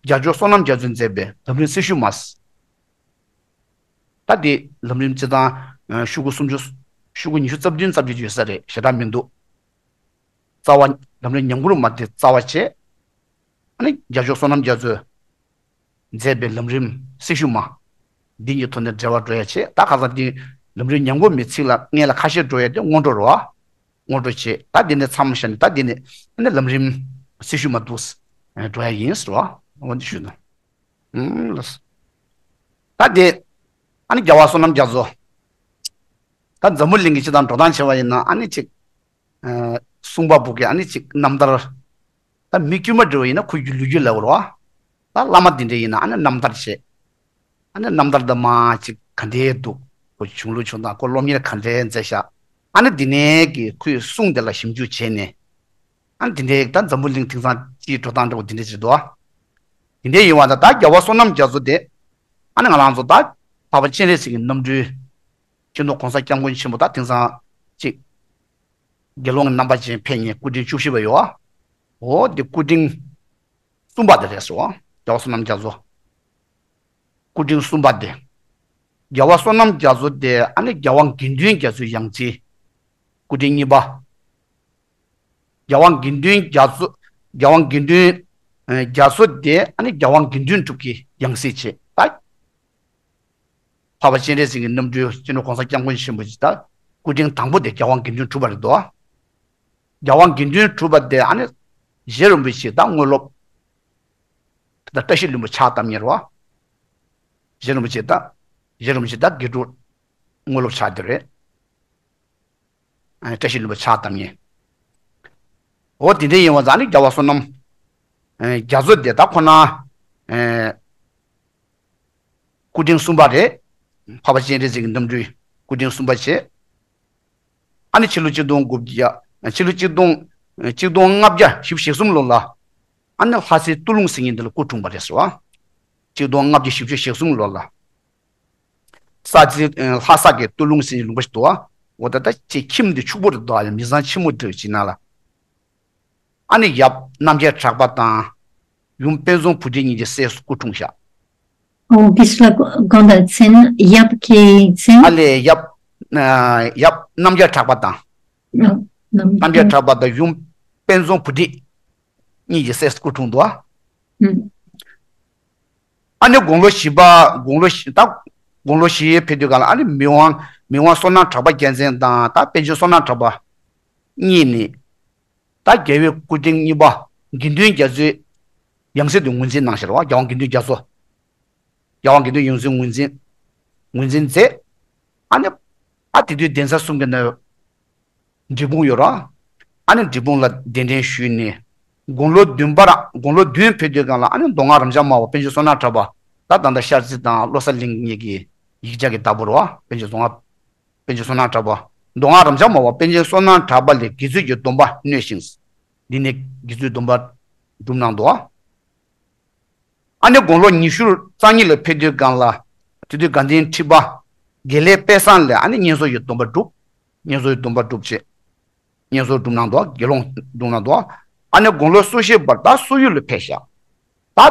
རྒྱལ་མཆོག་བསོད་ནམས་རྒྱ་མཚོས་མཛད་པའི་ལམ་རིམ་སྲི་ཞུ་མ། ད་དེ་ལམ་རིམ་སྤྱི་དང་ཤོག་གུ་སུམ་ཅུ། ཤོག་གུ་ཉི་ཤུ་རྩ་བདུན་རྩ་བརྒྱད་ཡོད་ས་རེད། ཞེ་དྲག་མི་འདུག་རྩ་བ། ལམ་རིམ་ཉམས་མགུར་མ་དེ་རྩ་བ་བྱས། ཨ་ནི་རྒྱལ་མཆོག་བསོད་ནམས་རྒྱ་མཚོས་མཛད་པའི་ལམ་རིམ་སྲི་ཞུ་མ། འདི་གཉིས་ཐོག་ནས་འགྲེལ་བ་འགྲོ་ཡ་བྱས། ད་ཁ་སང་དེ་ལམ་རིམ་ཉམས་མགུར་མའི་ཚིག་ལ་སྔོན་ལ་ཁ་ཤས་འགྲོ་ཡ་དེ་སྔོན་འགྲོ་རེད་བ། སྔོན་འགྲོ་བྱས། ད་འདི་ནས་མཚམས་བཞག་ནས་ད་འདི་ནས་ཨ་ནི་ལམ་རིམ་སྲི་ཞུ་མ་འདུག་འགྲོ་ཡ་ཡིན་ཟེར་བ། འོ་འདི་ཞུས་ན། ཨུམ་ལགས། ད་དེ་ཨ་ནི་རྒྱལ་བ་བསོད་ནམས་རྒྱ་མཚོ། ད་འཛམ་བུ་གླིང་གི་སྤྱི་དང་འགྲོ་སྟངས་བྱས་པ་ཡིན་ན་ཨ་ནི་ཅིག་ཨ་གསུང་པ་པོ་གི་ཨ་ནི་ཅིག་རྣམ་ཐར། ད་མི་དཀྱུས་མ་འབྲི་བ་ཡིན་ན་ཁོ་རྒྱུད་ལུས་རྒྱུད་ལ་བོར་བ། ད་བླ་མ་འདི་འདྲ་ཡིན་ན་ཨ་ནི་རྣམ་ཐར་བྱས། ཨ་ནི་རྣམ་ཐར་འདི་མ་ཅིག་ག་འདྲའི་འདུག་ཁོ་བྱུང་ལུགས་བྱུང་སྟངས། ཁོ་སློབ་གཉེར་ག་འདྲའི་མཛད་ཤག་ཨ་ནི་འདི་ནས་ཀྱི་ཁོའི་གསུང་འདི་ལ་ཞིབ་འཇུག་བྱས་ནས། ཨ་ནི་འདི་འདྲའི་ད་འཛམ་བུ་གླིང་དེང་སང་སྤྱིའི་འགྲོ་སྟངས་འདྲ་བོ་འདི་འདྲ་ཅིག་འདུག་ཨ། འདི་འདྲའི་ཡིན་པ་ད་ད་རྒྱལ་བ་བསོད་ནམས་རྒྱ་མཚོ་དེ། ཨ་ནི་ང་རང་ཚོ་ད་འཕགས་པ་སྤྱན་རས་གཟིགས་ཀྱི་རྣམ་སྤྲུལ། སྤྱི་ནོར་༸གོང་ས་༸སྐྱབས་མགོན་ཆེན་པོ་ད་དེང་སང་ཅིག་དགེ་སློང་གི་རྣམ་པ་ཅན་ཕེབས་མཁན་སྐུ་ཕྲེང་བཅུ་བཞི་པ་ཡོད་ཨ། འོ་འདི་སྐུ་ཕྲེང་གསུམ་པ་དེ་རེད་ཟེར་བ། རྒྱལ་བ་བསོད་ནམས་རྒྱ་མཚོ། སྐུ་ཕྲེང་གསུམ་པ་དེ། རྒྱལ་བ་བསོད་ནམས་རྒྱ་མཚོ་དེ་ཨ་ནི་རྒྱལ་དབང་དགེ་འདུན་རྒྱ་མཚོའི་ཡང་རྩེ། སྐུ་ཕྲེང་གཉིས་པ། རྒྱལ་དབང་དགེ་འདུན་རྒྱ་མཚོ། རྒྱལ་དབང་དགེ་འདུན་ཨ་རྒྱ་མཚོ་དེ་ཨ་ནི་རྒྱལ་དབང་དགེ་འདུན་གྲུབ་ཀྱི་ཡང་སྲིད་བྱས་ད། འཕགས་པ་སྤྱན་རས་གཟིགས་ཀྱི་རྣམ་སྤྲུལ་སྤྱི་ནོར་༸གོང་ས་༸སྐྱབས་མགོན་ཆེན་པོ་ཞིག་ད་སྐུ་ཕྲེང་དང་པོ་དེ་རྒྱལ་དབང་དགེ་འདུན་གྲུབ་པ་རེད་དོ། རྒྱལ་དབང་དགེ་འདུན་གྲུབ་པ་དེ་ཨ་ནི་རྗེ་རིན་པོ་ཆེ་ད་དངོས་སློབ། ད་བཀྲ་ཤིས་ལྷུན་པོ་ཕྱག་བཏབ་མཁན་རེད་བ། རྗེ་རིན་པོ་ཆེ་ད། རྗེ་རིན་པོ་ཆེ་ད་དགེ་ཕྲུག་དངོས་སློབ་ཆགས་དེ་རེད། ཨ་ནི་བཀྲ་ཤིས་ལྷུན་པོ་ཕྱག་བཏབ་མཁན། འོ་དེ་འདྲ་ཡིན་པ་ཙང་ནི་རྒྱལ་བ་བསོད་ནམས་ཨ་རྒྱ་མཚོ་དེ་ད་ཁོ་ན་ཨ་སྐུ་ཕྲེང་གསུམ་པ་རེད། འཕགས་པ་སྤྱན་རས་གཟིགས་ཀྱི་རྣམ་སྤྲུལ་སྐུ་ཕྲེང་གསུམ་པ་བྱས། ཨ་ནི་ཕྱི་ལོ་ཆིག་སྟོང་དགུ་བརྒྱ། ཕྱི་ལོ་ཆིག་སྟོང་། ཆིག་སྟོང་ལྔ་བརྒྱ་བཞི་བཅུ་ཞེ་གསུམ་ལོ་ལ། ཨ་ནི་ལྷ་སའི་སྟོད་ལུང་ཟེར་མཁན་དེ་ལ་སྐུ་འཁྲུངས་པ་རེད་ཟེར་བ། ཆིག་སྟོང་ལྔ་བརྒྱ་བཞི་བཅུ་ཞེ་གསུམ་ལོ་ལ། ས་རྩེ་ལྷ་ས་གི་སྟོད་ལུང་ཟེར་ལུང་པ་ཞིག་འདུག་བ། འོ་ད་ལྟ་ཁྱེད་ཁྱིམ་འདི་ཕྱུག་པོ་རེད་འདུག་ཨ། མི་ཚང་ཆེན་མོ་འདྲ་ཅིག་ནང་ལ། ཨ་ནི་ཡབ་རྣམ་རྒྱལ་གྲགས་པ་དང་། ཡུམ་དཔལ་བཟང་བུ་ཁྲིད་གཉིས་ཀྱི་སྲས་སུ་སྐུ་འཁྲུངས་ཤག་འོ་དེ་ཚོ་ལ་དགོངས་དག་མཚན་ཡབ་ཀྱི་མཚན། ཨ་ལས་ཡབ། ཨ་ཡབ་རྣམ་རྒྱལ་གྲགས་པ་དང་། ཨ་རྣམ་རྒྱལ་གྲགས་པ་དང་ཡུམ་དཔལ་བཟང་བུ་ཁྲིད་གཉིས་ཀྱི་སྲས་སུ་སྐུ་འཁྲུངས་འདུག་ཨ། ཨ་ནི་དགུང་ལོ་བཞི་པ། དགུང་ལོ་བཞི་ད། དགུང་ལོ་བཞི་ཕེབས་དུས་སྒང་ལ་ཨ་ནི་མི་དབང་མི་དབང་བསོད་ནམས་གྲགས་པ་རྒྱལ་མཚན་དང་ད་པཎ་ཆེན་བསོད་ནམས་གྲགས་པ་གཉིས་ནི། ད་རྒྱལ་བའི་སྐུ་ཕྲེང་གཉིས་པ་དགེ་འདུན་རྒྱ་མཚོའི་ཡང་སྲིད་དུ་ངོས་འཛིན་གནང་ཤག་རེད་བ། རྒྱལ་དབང་དགེ་འདུན་རྒྱ་མཚོ། རྒྱལ་དབང་དགེ་འདུན་ཡང་སྲིད་ངོས་འཛིན། ངོས་འཛིན་མཛད། ཨ་ནི། ཨ་དེ་དུས་གདན་ས་གསུམ་གྱི་ནང་འབྲས་སྤུངས་ཡོད་ར། ཨ་ནི་འབྲས་སྤུངས་ལ་གདན་འདྲེན་ཞུས་ནས། དགུང་ལོ་བདུན་པར་དགུང་ལོ་བདུན་ཕེབས་དུས་སྒང་ལ་ཨ་ནི་མདོ་སྔགས་རབ་འབྱམས་སྨྲ་བ་པཎ་ཆེན་བསོད་ནམས་གྲགས་པ། ད་ད་ལྟ་ཤར་རྩེ་དང་བློ་གསལ་གླིང་གཉིས་ཀྱི་ཡིག་ཆ་གི་བདག་པོ་རེད་བ། པཎ་ཆེན་བསོད་ནམས། པཎ་ཆེན་བསོད་ནམས་གྲགས་པ། མདོ་སྔགས་རབ་འབྱམས་སྨྲ་བ་པཎ་ཆེན་བསོད་ནམས་གྲགས་པ་ལས་དགེ་ཚུལ་གྱི་སྡོམ་པ་མནོས་ཤིང་། འདི་ནས་དགེ་ཚུལ་སྡོམ་པ་སྒྲུབ་གནང་འདུག་ཨ་ནི་དགུང་ལོ་ཉི་ཤུ་རྩ་གཉིས་ལ་ཕེབས་དུས་སྒང་ལ། དེ་དུས་དགའ་ལྡན་ཁྲི་པ་དགེ་ལེགས་དཔལ་བཟང་ལས་ཨ་ནི་བསྙེན་སོགས་ཀྱི་སྡོམ་པ་སྒྲུབ། བསྙེན་སོགས་ཀྱི་སྡོམ་པ་སྒྲུབ་བྱས། བསྙེན་སོགས་སྒྲུབ་གནང་འདུག་དགེ་སློང་སྒྲུབ་གནང་འདུག་ཨ་ནི་དགུང་ལོ་སོ་བཞི་བར་ད་སོག་ཡུལ་ལ་ཕེབས་ཤག་ད།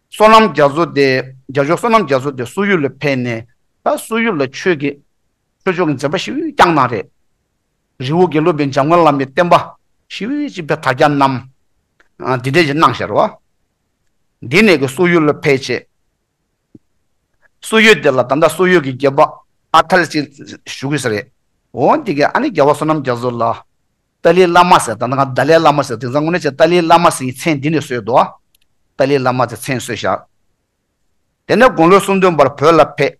བསོད་ནམས་རྒྱ་མཚོ་དེ། རྒྱལ་མཆོག་བསོད་ནམས་རྒྱ་མཚོ་དེ་སོག་ཡུལ་ལ་ཕེབས་ནས། ད་སོག་ཡུལ་ལ་ཆོས་ཀྱི། ཆོས་ཕྱོགས་ཀྱི་མཛད་པ་ཞེ་པོ་བསྐྱངས་གནང་རེད། རི་བོ་དགེ་ལུགས་པའི་འཇམ་མགོན་བླ་མའི་བསྟན་པ་ཞེ་པོ་ཅིག་དཔེ་དར་རྒྱས་གནང་། ཨ་འདི་འདྲས་ཅིག་གནང་ཤག་རེད་བ། འདི་ནས་ཀྱི་སོག་ཡུལ་ལ་ཕེབས་བྱས། སོག་ཡུལ་དེ་ལ་ད་ལྟ་སོག་ཡུལ་གྱི་རྒྱལ་པོ་ཨ་ཐལ་ཅིག་བཞུགས་ཡོད་ས་རེད། འོ་འདི་གས་ཨ་ནི་རྒྱལ་བ་བསོད་ནམས་རྒྱ་མཚོ་ལ། ཏཱ་ལའི་བླ་མ་ཟེར། ད་ནང་ཏཱ་ལའི་བླ་མ་ཟེར། དེང་སང་དངོས་གནས་བྱས་ཏཱ་ལའི་བླ་མ་ཟེར་མཁན་མཚན་འདི་ནས་གསོལ་འདུག་ཏཱ་ལའི་བླ་མ་ཟེར་མཚན་གསོལ་ཤག་དེ་ནས་དགུང་ལོ་སུམ་སྟོན་པར་བོད་ལ་ཕེབས།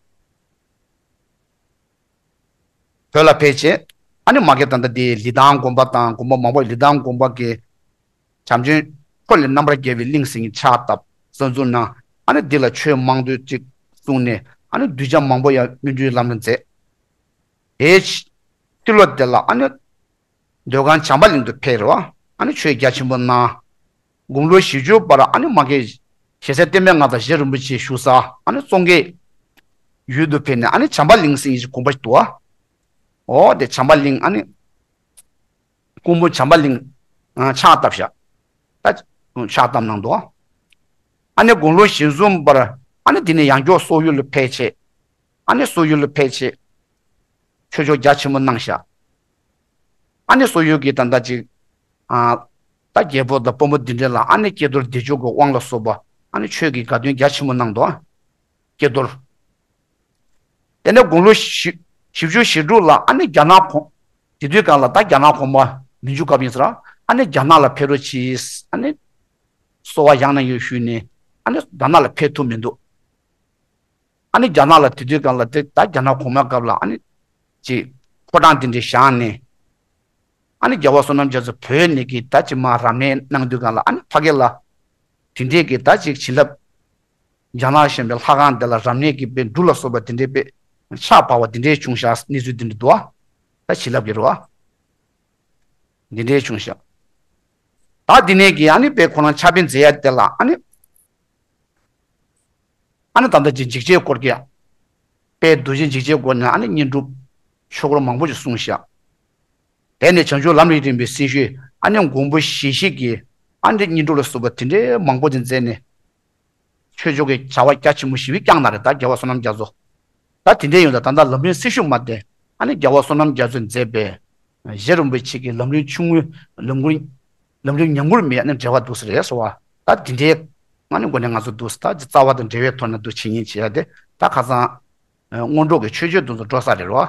བོད་ལ་ཕེབས་བྱས། ཨ་ནི་མ་གི་ད་ལྟ་དེ་ལི་ཐང་དགོན་པ་དང་དགོན་པ་མང་པོ། ལི་ཐང་དགོན་པ་གི་བྱམས་ཆེན་འཕྲོ་ལས་རྣམ་པར་རྒྱལ་བའི་གླིང་ཟེར་མཁན་ཕྱག་བཏབ། གསར་འཛུགས་གནང་། ཨ་ནི་འདི་ལ་ཆོས་མང་དུ་ཅིག་གསུངས་ནས། ཨ་ནི་གདུལ་བྱ་མང་པོ་ཡང་སྨིན་གྲོལ་ལམ་ལ་མཛད། དེའི་ཕྱི་ལོ་དེ་ལ་ཨ་ནི་མདོ་ཁམས་བྱམས་པ་གླིང་དུ་ཕེབས་རེད་བ། ཨ་ནི་ཆོས་རྒྱ་ཆེན་པོ་གནང་། དགུང་ལོ་བཞི་བཅུ་པར་ཨ་ནི་མ་གི་ཞེ་ས་བསྟན་པའི་མངའ་བདག་རྗེ་རིན་པོ་ཆེ་བཞུགས་ས་ཨ་ནི་ཙོང་ཁའི་ཡུལ་དུ་ཕེབས་ནས་ཨ་ནི་བྱམས་པ་གླིང་ཟེར་ཡི་ཞིག་དགོན་པ་ཞིག་འདུག་བ། འོ་དེ་བྱམས་པ་གླིང་ཨ་ནི་སྐུ་འབུམ་བྱམས་པ་གླིང་ཕྱག་བཏབ་ཤག་ད་ཕྱག་བཏབ་གནང་འདུག་ཨ་ནི་དགུང་ལོ་བཞི་གསུམ་པར་ཨ་ནི་དེ་ནས་ཡང་བསྐྱར་སོག་ཡུལ་ལ་ཕེབས་བྱས། ཨ་ནི་སོག་ཡུལ་ལ་ཕེབས་བྱས། ཆོས་ཕྱོགས་རྒྱ་ཆེན་པོ་གནང་ཤག་ཨ་ནི་སོག་ཡུལ་གྱི་ད་ལྟ་ཅིག་ཨ་ད་རྒྱལ་པོ་དང་དཔོན་པོ་འདི་འདྲ་ལ་ཨ་ནི་ཀྱེ་རྡོར་བདེ་མཆོག་གི་དབང་ལ་སོགས་པ་ཨ་ནི་ཆོས་ཀྱི་དགའ་སྟོན་རྒྱ་ཆེན་པོ་གནང་འདུག་ཀྱེ་རྡོར། དེ་ནས་དགུང་ལོ་བཞི་བཞི་བཅུ་ཞེ་དྲུག་ལ་ཨ་ནི་རྒྱ་ནག་གོང་དེ་དུས་སྒང་ལ་ད་རྒྱ་ནག་གོང་མ་མི་འཇུ་སྐབས་ཡིན་ཟེར། ཨ་ནི་རྒྱ་ནག་ལ་ཕེབས་རོགས་གྱིས། ཨ་ནི་གསོལ་བ་ཡང་ནས་ཡང་ཞུས་ནས་ཨ་ནི་རྒྱ་ནག་ལ་ཕེབས་ཐུབ་མི་འདུག་ཨ་ནི་རྒྱ་ནག་ལ་དེ་དུས་སྒང་ལ་དེ་ད་རྒྱ་ནག་གོང་མའི་སྐབས་ལ་ཨ་ནི་ཅིག་ཕོ་བྲང་དེ་འདྲ་བཞེངས་ནས། ཨ་ནི་རྒྱལ་བ་བསོད་ནམས་རྒྱ་མཚོ་བོད་ནས་ཀྱི་ད་ཅིག་མར་རབ་གནས་གནང་དུས་སྒང་ལ་ཨ་ནི་ཕ་གི་ལ་དེ་འདྲས་ཀྱི་ད་ཅིག་བྱིན་རླབས། རྒྱ་ནག་གཞན་པའི་ལྷ་ཁང་དེ་ལ་རབ་གནས་ཀྱི་དཔེ་འབྲུ་ལ་སོགས་པ་དེ་འདྲས་དཔེ་ཆར་འབབ་པ་དེ་འདྲས་བྱུང་ཤག་གནས་ཚུལ་དེ་འདྲ་འདུག་ཨ། ད་བྱིན་རླབས་ཀྱི་རེད་བ། དེ་འདྲས་བྱུང་ཤག་ད་དེ་ནས་ཀྱི་ཨ་ནི་དཔེ་ཁོ་རང་ཕྱག་དཔེ་མཛད་ཡ་དེ་ལ་ཨ་ནི། ཨ་ནི་ད་ལྟ་ཅིག་འཇིགས་བྱེད་སྐོར་གྱི། དཔལ་རྡོ་རྗེ་འཇིགས་བྱེད་སྐོར་ནས་ཨ་ནི་བསྙེན་སྒྲུབ་ཆོས་སྐོར་མང་པོ་ཞིག་གསུངས་ཤག་དེ་ནས་བྱང་ཆུབ་ལམ་རིམ་པའི་སྲི་ཞུས་ཨ་ནི་མགོན་པོ་ཞི་བྱེད་ཀྱི་ཨ་ནི་བསྙེན་སྒྲུབ་ལ་སོགས་པ་དེ་འདྲའི་མང་པོ་ཅིག་མཛད་ནས། ཆོས་ཕྱོགས་ཀྱི་བྱ་བ་རྒྱ་ཆེན་པོ་ཞེ་པོ་བསྐྱངས་གནང་རེད་ད་རྒྱལ་བ་བསོད་ནམས་རྒྱ་མཚོ། ད་དེ་འདྲའི་ཡོད་ད་ད་ལྟ་ལམ་རིམ་སྲི་ཞུ་མ་དེ་ཨ་ནི་རྒྱལ་བ་བསོད་ནམས་རྒྱ་མཚོས་མཛད་པའི་རྗེ་རིན་པོ་ཆེ་གི་ལམ་རིམ་ཆུང་ངུའི་ལམ་མགུར། ལམ་རིམ་ཉམས་མགུར་མའི་ཨ་ནི་འགྲེལ་པ་འདུག་ཟེར་རེད་ཟེར་བ། ད་དེ་འདྲའི་ཨ་ནི་སྒོ་ནས་ང་ཚོ་འདུག་ཟེར་ད་རྩ་བ་དང་འབྲེལ་བའི་ཐོག་ནས་འདུག་བྱེད་ཉན་བྱེད་ཡ་དེ་ད་ཁ་སང་། སྔོན་འགྲོ་གི་ཆོས་སྤྱོད་དུ་འགྲོ་ས་རེད་རོ།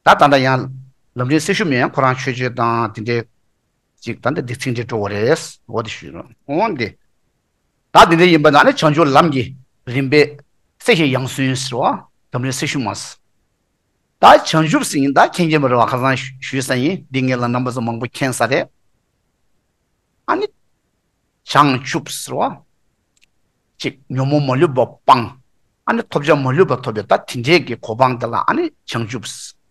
ད་ད་ལྟ་ཡང་ལམ་རིམ་སྲི་ཞུ་མེད་ཡང་ཁོ་རང་ཆོས་སྤྱོད་དང་དེ་འདྲའི་ཅིག་ད་ལྟ་འདི་ཚིག་འདྲེ་འགྲོ་བ་རེད། འོ་དེ་ཞུས་རོ། འོ་འདི། ད་དེ་འདྲ་ཡིན་པ་ན་ནི་བྱང་ཆུབ་ལམ་གྱི་རིམ་པའི་སྲི་ཞུ་ཡང་སོན་ཟེར་བ་ལམ་རིམ་སྲི་ཞུ་མ་ཟེར། ད་བྱང་ཆུབ་ཟེར་ཡིན་ད་མཁྱེན་མཁྱེན་པ་རེད་བ་ཁ་སང་ཞུས་ས་ཡིན་འདི་ངེད་ལ་རྣམ་པ་ཚོ་མང་པོ་མཁྱེན་ས་རེད། ཨ་ནི། བྱང་ཆུབ་ཟེར་བ། གཅིག་ཉོན་མོངས་མ་ལུས་པ་སྤངས། ཨ་ནི་ཐོབ་བྱ་མ་ལུས་པ་ཐོབ་པའི་ད་དེ་འདྲས་ཀྱི་གོ་འཕང་དེ་ལ་ཨ་ནི་བྱང་ཆུབ་ཟེར།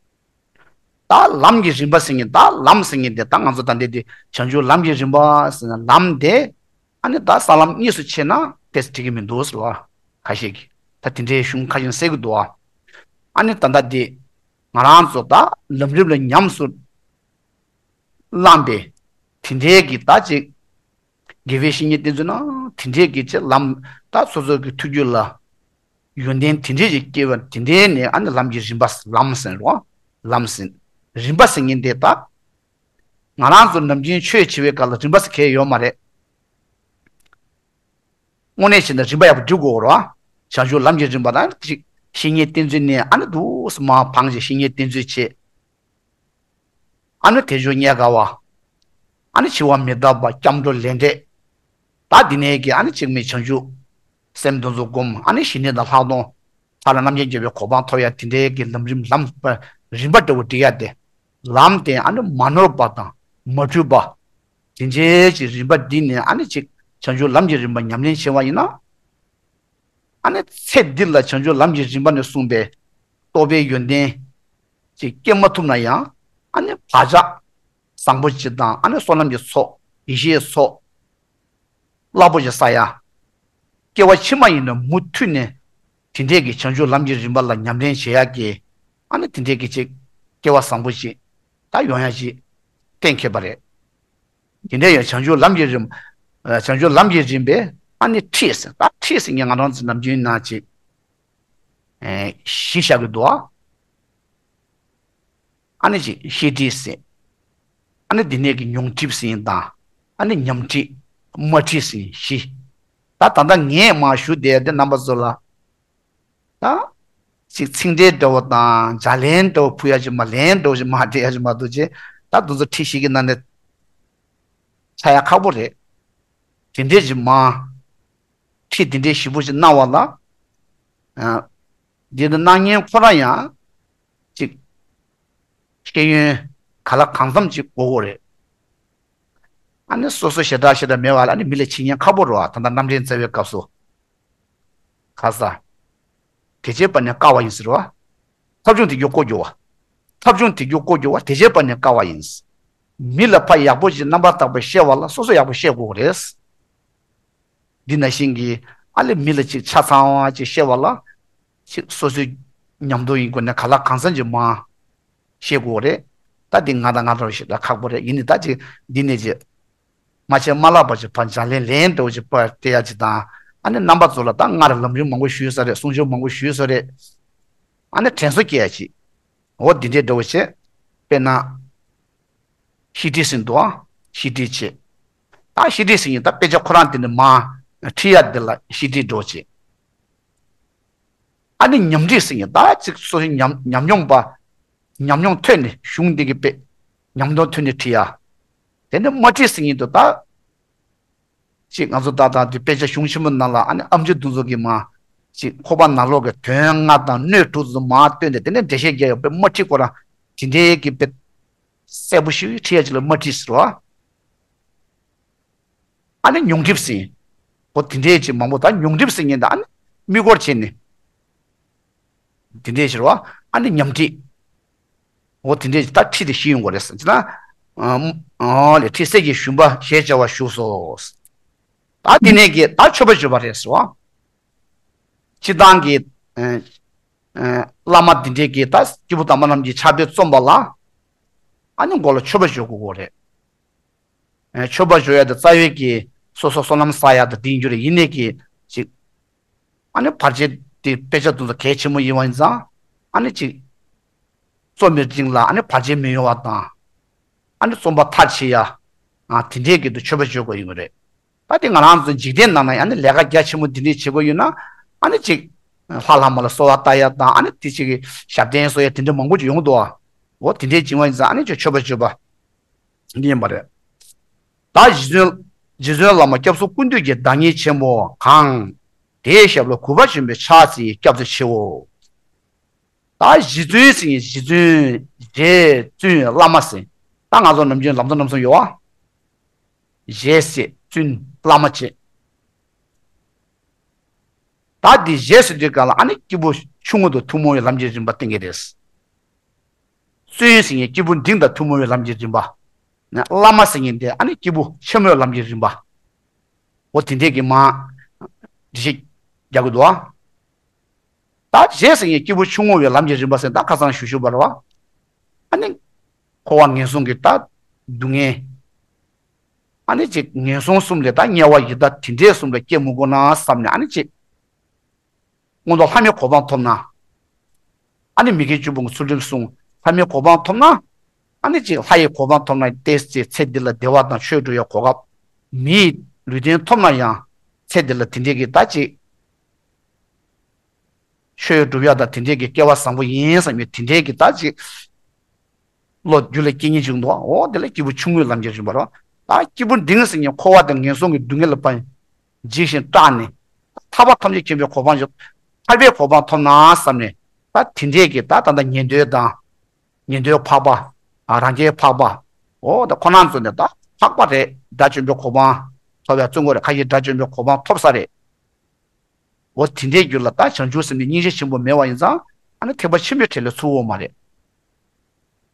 ད་ལམ་གྱི་རིམ་པ་ཟེར་མཁན་ད་ལམ་ཟེར་མཁན་དེ་ད་ང་ཚོ་ད་འདི་དེ་བྱང་ཆུབ་ལམ་གྱི་རིམ་པ་ཟེར་ན་ལམ་དེ་ཨ་ནི་ད་ས་ལམ་གཉིས་སུ་ཕྱེ་ན་དེ་འགྲིག་གི་མི་འདུག་ཟེར་བ་ཁ་ཤས་ཀྱིས་ད་དེ་འདྲའི་གཞུང་ཁ་ཤས་གསལ་གི་འདུག་ཨ། ཨ་ནི་ད་ལྟ་དེ་ང་རང་ཚོ་ད་ལམ་རིམ་ལ་ཉམས་སུ་བླངས་པའི་དེ་འདྲའི་གི་ད་ཅིག་དགེ་བའི་བཤེས་གཉེན་བསྟེན་ཚུལ་ན་དེ་འདྲའི་གི་ཅིག་ལམ་ད་སོ་སོ་གི་ཐུགས་རྒྱུད་ལ་ཡོན་ཏན་དེ་འདྲའི་ཅིག་སྐྱེ་བ་དེ་འདྲའི་ནས་ཨ་ནི་ལམ་གྱི་རིམ་པ་ལམ་ཟེར་རོ། ལམ་ཟེར། རིམ་པ་ཟེར་མཁན་དེ་ད་ང་རང་ཚོ་ནམ་རྒྱུན་ཆོས་བྱེད་པའི་སྐབས་ལ་རིམ་པ་ཟེར་གང་ཡང་ཡོད་མ་རེད། དངོས་གནས་བྱས་ན་རིམ་པ་ཡག་པོ་སྒྲིག་དགོས་རོ། བྱང་ཆུབ་ལམ་གྱི་རིམ་པ་དང་ཅིག་བཤེས་གཉེན་བསྟེན་ཚུལ་ནས་ཨ་ནི་འདུག་སེ་མར་བང་ཞིག་བཤེས་གཉེན་བསྟེན་ཚུལ་བྱེད། ཨ་ནི་དལ་འབྱོར་རྙེད་དཀའ་བ། ཨ་ནི་འཆི་བ་མི་རྟག་པ་སྐྱབས་འགྲོ་ལས་འབྲས། ད་འདི་ནས་ཀྱི་ཨ་ནི་གཅིག་མིན་བྱང་ཆུབ་སེམས་དེ་ཚོ་སྒོམ་ཨ་ནི་ཞི་གནས་དང་ལྷག་མཐོང་ཐར་ལམ་རྣམ་མཁྱེན་རྒྱལ་བའི་གོ་འཕང་ཐོབ་ཡ་དེ་འདྲའི་གི་ལམ་རིམ་ལམ་རིམ་པ་འདྲ་བོ་སྒྲིག་ཡ་དེ། ལམ་དེ་ཨ་ནི་མ་ནོར་བ་དང་མ་འཁྲུལ་བ། དེ་འདྲའི་ཅིག་རིམ་པ་འདི་ནས་ཨ་ནི་ཅིག་བྱང་ཆུབ་ལམ་གྱི་རིམ་པ་ཉམས་ལེན་བྱས་པ་ཡིན་ན། ཨ་ནི་ཚེ་འདི་ལ་བྱང་ཆུབ་ལམ་གྱི་རིམ་པ་ནས་གསུངས་པའི་རྟོགས་པའི་ཡོན་ཏན་ཅིག་སྐྱེ་མ་ཐུབ་ན་ཡང་ཨ་ནི་བག་ཆགས་བཟང་པོ་ཅིག་དང་ཨ་ནི་བསོད་ནམས་ཀྱི་ཚོགས་ཡེ་ཤེས་ཚོགས་རླབས་པོ་ཆེ་བསགས་ཡ། སྐྱེ་བ་ཕྱི་མ་ཡིན་ན་མུ་མཐུད་ནས་དེ་འདྲས་ཀྱི་བྱང་ཆུབ་ལམ་གྱི་རིམ་པ་ལ་ཉམས་ལེན་བྱེད་ཡ་གི་ཨ་ནི་དེ་འདྲས་ཀྱི་ཅིག་སྐྱེ་བ་བཟང་པོ་ཅིག་ད་ཡོང་ཡ་ཅིག་གཏན་འཁེལ་བ་རེད། དེ་འདྲ་ཡང་བྱང་ཆུབ་ལམ་གྱི་རིམ། བྱང་ཆུབ་ལམ་གྱི་རིམ་པའི་ཨ་ནི་ཁྲིད་ཟེར་ད་ཁྲིད་ཟེར་ངས་ང་རང་ཚོ་ནམ་རྒྱུན་ན་ཅིག་གཞི་བཞག་གི་འདུག་ཨ་ནི་ཅིག་ཤེས་ཁྲིད་ཟེར། ཨ་ནི་འདི་ནས་ཀྱི་མྱོང་ཁྲིད་ཟེར་དང་། ཨ་ནི་ཉམས་ཁྲིད། མ་ཁྲིད་ཟེར་བཞི། ད་ད་ལྟ་ངས་མར་ཞུ་བསྡད་དེ་རྣམ་པ་ཚོ་ལ། ད། ཅིག་ཚིག་འགྲེལ་འདྲ་བོ་དང་ལྗགས་ལན་འདྲ་བོ་ཕུལ་ཡ་ཅིག་མ་ལན་འདྲ་བོ་ཅིག་མ་འདྲེ་ཡ་ཅིག་མ་འདུག་ཅེ། ད་དུང་ཚོ་ཁྲིད་ཤིག་གི་ནང་ནས་ཆགས་ཡ་ཁག་པོ་རེད། དེ་འདྲས་ཅིག་མ། ཁྲིད་དེ་འདྲས་ཞིབ་པོ་ཅིག་གནང་བ་ལ། ཨ། འདི་ནི་གནང་མཁན་ཁོ་རང་ཡང་། ཅིག་ཤེས་ཡོན་ག་ལ་གང་འཚམ་ཅིག་དགོས་དགོས་རེད། ཨ་ནི་སོ་སོ་ཞེ་དྲག་ཞེ་དྲག་མེད་པ་ལ་ཨ་ནི་མི་ལ་ཕྱིན་ཉེན་ཁག་པོ་རེད་བ། ད་ལྟ་རྣམ་འདྲེན་བཙལ་བའི་སྐབས་སུ། ཁ་ས། དེ་བྱེད་པ་ནི་དཀའ་བ་ཡིན་ཟེར་བ། ཐབས་བྱུང་དེ་རྒྱུ་ལྐོག་གྱུར་བ། ཐབས་བྱུང་དེ་རྒྱུ་ལྐོག་གྱུར་བ་དེ་བྱེད་པ་ནི་དཀའ་བ་ཡིན། མི་ལ་ཕར་ཡག་པོ་ཞིག་རྣམ་པར་དག་པའི་བཤད་པ་ལ་སོ་སོ་ཡག་པོ་བཤད་དགོས་རེད། འདི་ནང་བཞིན་གྱི་ཨ་ལེ་མི་ལ་ཅིག་ཆ་ཚང་བ་ཅིག་བཤད་པ་ལ་ཅིག་སོ་སོའི་ཉམས་རྟོགས་ཡིན་དགོས་ན་ག་ལ་གང་འཚམ་ཅིག་མ་བཤད་དགོས་རེད། ད་འདི་ང་དང་ང་འདྲ་བ་ཞིག་ལ་ཁག་པོ་རེད། ཡིན་ནི་ད་ཅིག་འདི་ནས་ཅིག་མ་བྱས་མ་ལབ་པ་ཅིག་ཕར་འཇར་ལན་ལན་འདྲ་བོ་ཅིག་ཕར་སྤྲད་ཡ་ཅིག་དང་། ཨ་ནི་རྣམ་པ་ཚོ་ལ་ད་སྔར་ལམ་རིམ་མང་པོ་ཞུས་ས་རེད། གསུང་ཆོས་མང་པོ་ཞུས་ས་རེད། ཨ་ནི་དྲན་གསོ་སྐྱེ་ཡ་ཅིག་འོ་འདི་འདྲའི་འདྲ་བོ་བྱས། དཔེར་ན། བཤེས་སྤྲིང་ཟེར་འདུག་ཨ། བཤེས་སྤྲིང་བྱེད། ད་བཤེས་སྤྲིང་ཟེར་མཁན་ད་དཔེ་ཆ་ཁོ་རང་དེ་ནས་མར་ཁྲིད་ཡ་དེ་ལ་བཤེས་སྤྲིང་འདྲ་བོ་བྱེད། ཨ་ནི་ཉམས་ཁྲིད་ཟེར་མཁན་ད་ཅིག་སོ་སོའི་ཉམས་ཉམས་མྱོང་པ། ཉམས་མྱོང་ཐོན་ནས་གཞུང་འདི་གི་དཔེ། ཉམས་མྱོང་ཐོན་ནས་ཁྲིད་ཡ། དེ་ནས་མ་ཁྲིད་ཟེར་མཁན་དུ་ད། ཅིག་ང་ཚོ་ད་ལྟ་འདི་དཔེ་ཆ་གཞུང་ཆེན་མོ་ནང་ལ་ཨ་ནི་ཨེམ་ཆི་འདི་ཚོ་གི་མར་ཅིག་ཁོག་པ་ནང་ལོགས་ཀྱི་དོན་ལྔ་དང་སྣོད་དྲུག་ཚོ་མར་བཏོན་ཏེ་དེ་ནས་འགྲེལ་བཤད་རྒྱག་ཡ་དཔེ་མ་ཁྲིད་ཁོ་རང་དེ་འདྲའི་གི་དཔེ་གསལ་པོ་ཞིག་ཁྲིད་ཡ་ཅིག་ལ་མ་ཁྲིད་ཟེར་བ། ཨ་ནི་མྱོང་འགྲིབ་ཟེར། འོ་དེ་འདྲའི་ཅིག་མང་པོ། ད་མྱོང་འགྲིབ་ཟེར་མཁན་ད་ཨ་ནི་མིག་སྒོར་བྱས་ནས། དེ་འདྲའི་ཟེར་བ། ཨ་ནི་ཉམས་ཁྲིད། འོ་དེ་འདྲའི་ད་ཁྲིད་དེ་ཤེས་ཡོང་གི་རེད་ཟེར་ན། ཨ་ཨ་ལས་ཁྲིད་གསེར་གྱི་ཞུན་པ་ཞེས་བྱ་བ་བཞུགས་སོ། ད་དེ་ནས་ཀྱི་ད་མཆོད་པ་བརྗོད་པ་རེད་ཟེར་བ། སྤྱིར་བཏང་གི་ཨ་ཨ་བླ་མ་དེ་འདྲའི་གི་ད་སྐྱེས་བུ་དམ་པ་རྣམས་ཀྱི་ཕྱག་དཔེ་རྩོམ་པ་ལ། ཨ་ནི་མགོ་ལ་མཆོད་པ་བརྗོད་དགོས་ཀྱི་རེད། ཨ་མཆོད་པ་བརྗོད་ཡ་དེ་རྩ་བའི་གི་སོ་སོ་བསོད་ནམས་བསགས་ཡ་དང་དེ་ཡིན་རྒྱུ་རེད། ཡིན་ནའི་གི་ཅིག་ཨ་ནི་བར་ཆད་དེ་དཔེ་ཆ་དེ་ཚོ་གལ་ཆེན་པོ་ཡིན་པ་ཡིན་ཙང་། ཨ་ནི་ཅིག་རྩོམ་པའི་རིང་ལ་ཨ་ནི་བར་ཆད་མི་ཡོང་བ་དང་། ཨ་ནི་རྩོམ་པ་མཐར་ཕྱིན་ཡ། ཨ་དེ་འདྲའི་གི་དུ་མཆོད་པ་བརྗོད་དགོས་ཡོང་གི་རེད། ད་དེ་ང་རང་ཚོ་འཇིག་རྟེན་ནང་ན་ཨ་ནི་ལས་ཀ་རྒྱ་ཆེན་པོ་འདི་འདྲའི་བྱེད་དགོས་ཡོད་ན། ཨ་ནི་ཅིག་ལྷ་ལྷ་མོ་ལ་གསོལ་བ་བཏབ་ཡ་དང་། ཨ་ནི་དེ་ཅིག་གི་ཞབས་བརྟན་གསོལ་ཡ་དེ་འདྲ་མང་པོ་ཅིག་ཡོང་གི་འདུག་ཨ། འོ་དེ་འདྲའི་བྱེད་པ་ཡིན་ཙང་ཨ་ནི་ཅིག་མཆོད་པ་བརྗོད་པ། འདི་ཡིན་པ་རེད། ད་རྗེ་བཙུན་རྗེ་བཙུན་བླ་མ་སྐྱབས་སུ་སྐུ་མདུན་གྱི་བདག་ཉིད་ཆེན་པོ་གང་། དེའི་ཞབས་ལ་གུས་པ་ཆེན་པོས་ཕྱག་འཚལ་ཡི་སྐྱབས་སུ་མཆིའོ། ད་རྗེ་བཙུན་ཟེར་མཁན་རྗེ་བཙུན་རྗེ་བཙུན་བླ་མ་ཟེར། ད་ང་ཚོ་ནམ་རྒྱུན་ལམ་སང་ལམ་སང་ཡོད་ཨ། རྗེ་ཟེར་བཙུན་བླ་མ་བྱེད། ད་འདི་རྗེ་ཟེར་དུས་ག་ལ་ཨ་ནི་སྐྱེས་བུ་ཆུང་ངུ་དང་ཐུན་མོང་བའི་ལམ་གྱི་རིམ་པ་བསྟན་གྱི་རེད། བཙུན་ཟེར་མཁན་སྐྱེས་བུ་འབྲིང་དང་ཐུན་མོང་བའི་ལམ་གྱི་རིམ་པ། བླ་མ་ཟེར་མཁན་དེ་ཨ་ནི་སྐྱེས་བུ་ཆེན་མོའི་ལམ་གྱི་རིམ་པ། འོ་དེ་འདྲས་ཀྱི་མ་འདི་ཞིག་རྒྱག་གི་འདུག་ཨ། ད་རྗེ་ཟེར་མཁན་སྐྱེས་བུ་ཆུང་ངུ་བའི་ལམ་གྱི་རིམ་པ་ཟེར་ད་ཁ་སང་ཞུ་ཞུ་བ་རེད་བ། ཨ་ནི་འཁོར་བ་ངན་སོང་གི་ད་སྡུག་བསྔལ། ཨ་ནི་ཅིག་ངན་སོང་གསུམ་ལས་ད་དམྱལ་བ་ཡི་དྭགས་དེ་འདྲས་གསུམ་ལ་སྐྱེ་མི་དགོས་ན་བསམ་ནས། ཨ་ནི་ཅིག་མངོན་མཐོ་ལྷ་མིའི་གོ་འཕང་ཐོབ་ན། ཨ་ནི་མི་དགེ་བཅུ་སྤོང་གི་ཚུལ་ཁྲིམས་བསྲུང་། ལྷ་མིའི་གོ་འཕང་ཐོབ་ན། ཨ་ནི་ཅིག་ལྷ་ཡི་གོ་འཕང་ཐོབ་ན་ཏོག་ཙམ་ཚེ་འདི་ལ་བདེ་བ་དང་ཆོས་སྒྲུབ་ཡ་གོ་སྐབས། མིའི་ལུས་རྟེན་ཐོབ་ན་ཡང་ཚེ་འདི་ལ་དེ་འདྲས་ཀྱི་ད་ཅིག་ཆོས་སྒྲུབ་ཡ་དང་དེ་འདྲས་ཀྱི་སྐལ་བ་བཟང་པོ་ཡིན་བསམ་ཡོད་དེ་འདྲས་ཀྱི་ད་ཅིག་བློ་རྒྱུད་ལ་སྐྱེ་ཉེན་བྱུང་འདུག་འོ་དེ་ལ་སྐྱེས་བུ་ཆུང་ངུའི་ལམ་གྱི་རིམ་པ་རེད། ད་སྐྱེས་བུ་འབྲིང་ཟེར་མཁན་འཁོར་བ་དང་ངན་སོང་གི་སྡུག་བསྔལ་ལ་ཕར་འཇིགས་ཤིང་སྐྲག་ནས། ཐར་པ་ཐམས་ཅད་མཁྱེན་པའི་གོ་འཕང་ཞིག་ཐར་པའི་གོ་འཕང་ཐོབ་ན་བསམ་ནས། ད་དེ་འདྲས་ཀྱི་ད་ད་ལྟ་ཉན་ཐོས་དང་། ཉན་ཐོས་འཕགས་པ། ཨ་རང་རྒྱལ་འཕགས་པ། འོ་ད་ཁོ་རང་ཚོ་ནི་ད་འཕགས་པ་རེད། དགྲ་བཅོམ་པའི་གོ་འཕང་ཐོབ་པའི་བཙུན་མོ་རེད། ཁ་ཡི་དགྲ་བཅོམ་པའི་གོ་འཕང་ཐོབ་ས་རེད། འོ་དེ་འདྲའི་རྒྱུད་ལ་ད་བྱང་ཆུབ་སེམས་ཀྱི་སྙིང་རྗེ་ཆེན་པོ་མེད་པ་ཡིན་ཙང་། ཨ་ནི་ཐེག་པ་ཆེན་པོའི་གྲལ་ལ་ཚུད་ཡོད་མ་རེད།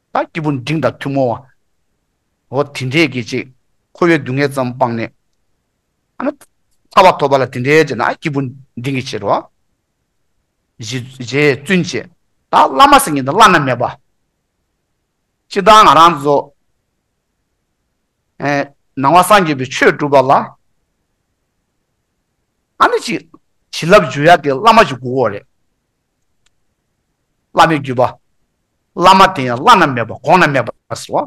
ད་སྐྱེས་བུ་འབྲིང་དང་ཐུན་མོང་བ། འོ་དེ་འདྲས་ཀྱི་ཅིག་འཁོར་བའི་སྡུག་བསྔལ་ཙམ་སྤངས་ནས། ཨ་ནི་ཐར་པ་ཐོབ་པ་ལ་དེ་འདྲས་བྱས་ན་སྐྱེས་བུ་འབྲིང་གི་ཕྱིར་རོ། རྗེ་རྗེ་བཙུན་བྱེད། ད་བླ་མ་ཟེར་མཁན་དེ་བླ་ན་མེད་པ། སྤྱིར་བཏང་ང་རང་ཚོ་ཨེ་ནང་པ་སངས་རྒྱས་པའི་ཆོས་སྒྲུབ་པ་ལ། ཨ་ནི་ཅིག་བྱིན་རླབས་འཇུག་ཡ་དེ་བླ་མ་ཅིག་དགོས་ཀྱི་རེད། བླ་མའི་བརྒྱུད་པ། བླ་མ་དེ་ཡང་བླ་ན་མེད་པ་གོང་ན་མེད་པ་ཟེར་བ།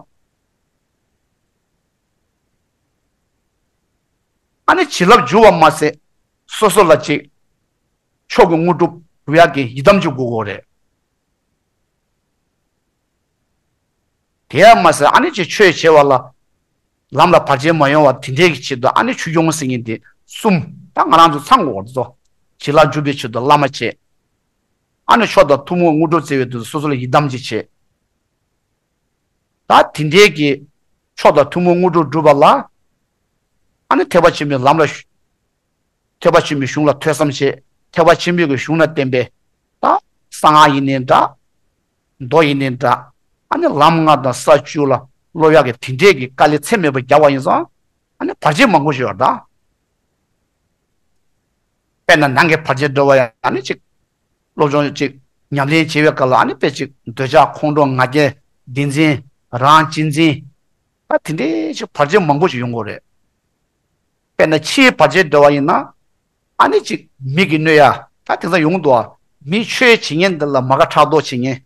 ཨ་ནི་བྱིན་རླབས་འཇུག་པ་མ་ཟད། སོ་སོ་ལ་ཅིག་མཆོག་གི་དངོས་གྲུབ་སྒྲུབ་ཡ་གི་ཡི་དམ་ཅིག་དགོས་ཀྱི་རེད། དེ་ཡང་མ་ཟད་ཨ་ནི་ཅིག་ཆོས་བྱེད་པ་ལ་ལམ་ལ་བར་ཆད་མ་ཡོང་བ་དེ་འདྲའི་གི་ཆེད་དུ། ཨ་ནི་ཆོས་སྐྱོང་ཟེར་མཁན་དེ་གསུམ་ད་ང་རང་ཚོ་ཚང་དགོས་པ་རེད་དོ། བྱིན་རླབས་འཇུག་པའི་ཆེད་དུ་བླ་མ་བྱེད། ཨ་ནི་མཆོག་དང་ཐུན་མོང་དངོས་གྲུབ་སྩལ་བའི་དུས་སུ་སོ་སོ་ལ་ཡི་དམ་ཅིག་བྱེད། ད་དེ་འདྲའི་གི་མཆོག་དང་ཐུན་མོང་དངོས་གྲུབ་སྒྲུབ་པ་ལ། ཨ་ནི་ཐེག་པ་ཆེན་པོའི་ལམ་ལ། ཐེག་པ་ཆེན་པོའི་གཞུང་ལ་ཐོས་བསམ་བྱེད། ཐེག་པ་ཆེན་པོའི་གི་གཞུང་ལ་བརྟེན་པའི་ གསང་སྔགས་ཡིན་ནའི་འདྲ། མདོ་ཡིན་ནའི་འདྲ། ཨ་ནི་ལམ་ལྔ་དང་ས་བཅུ་ལ་སློབ་ཡག་གི་དེ་འདྲས་ཀྱི་དཀའ་ལས་ཚད་མེད་པ་རྒྱག་པ་ཡིན་ཙང་། ཨ་ནི་བར་ཆད་མང་པོ་ཞིག་ཡོད་རེད་ད། དཔེར་ན་ནང་གི་བར་ཆད་འགྲོ་བ་ཡང་ཨ་ནི་ཅིག་སློབ་སྦྱོང་ཅིག་ཉམས་ལེན་བྱེད་པའི་སྐབས་ལ་ཨ་ནི་དཔེ་ཅིག་འདོད་ཆགས་ཁོང་ཁྲོ་ང་རྒྱལ་བདེན་འཛིན་རང་གཅེས་འཛིན། ད་དེ་འདྲའི་ཅིག་བར་ཆད་མང་པོ་ཞིག་ཡོང་གི་རེད། དཔེར་ན་ཕྱིའི་བར་ཆད་འགྲོ་བ་ཡིན་ན། ཨ་ནི་ཅིག་མི་གིས་གནོད་ཡ་ད་དེང་སང་ཡོང་འདུག་ཨ། མི་ཆོས་བྱེད་མཁན་འདི་ལ་མ་དགའ་ཕྲག་དོག་བྱེད་མཁན།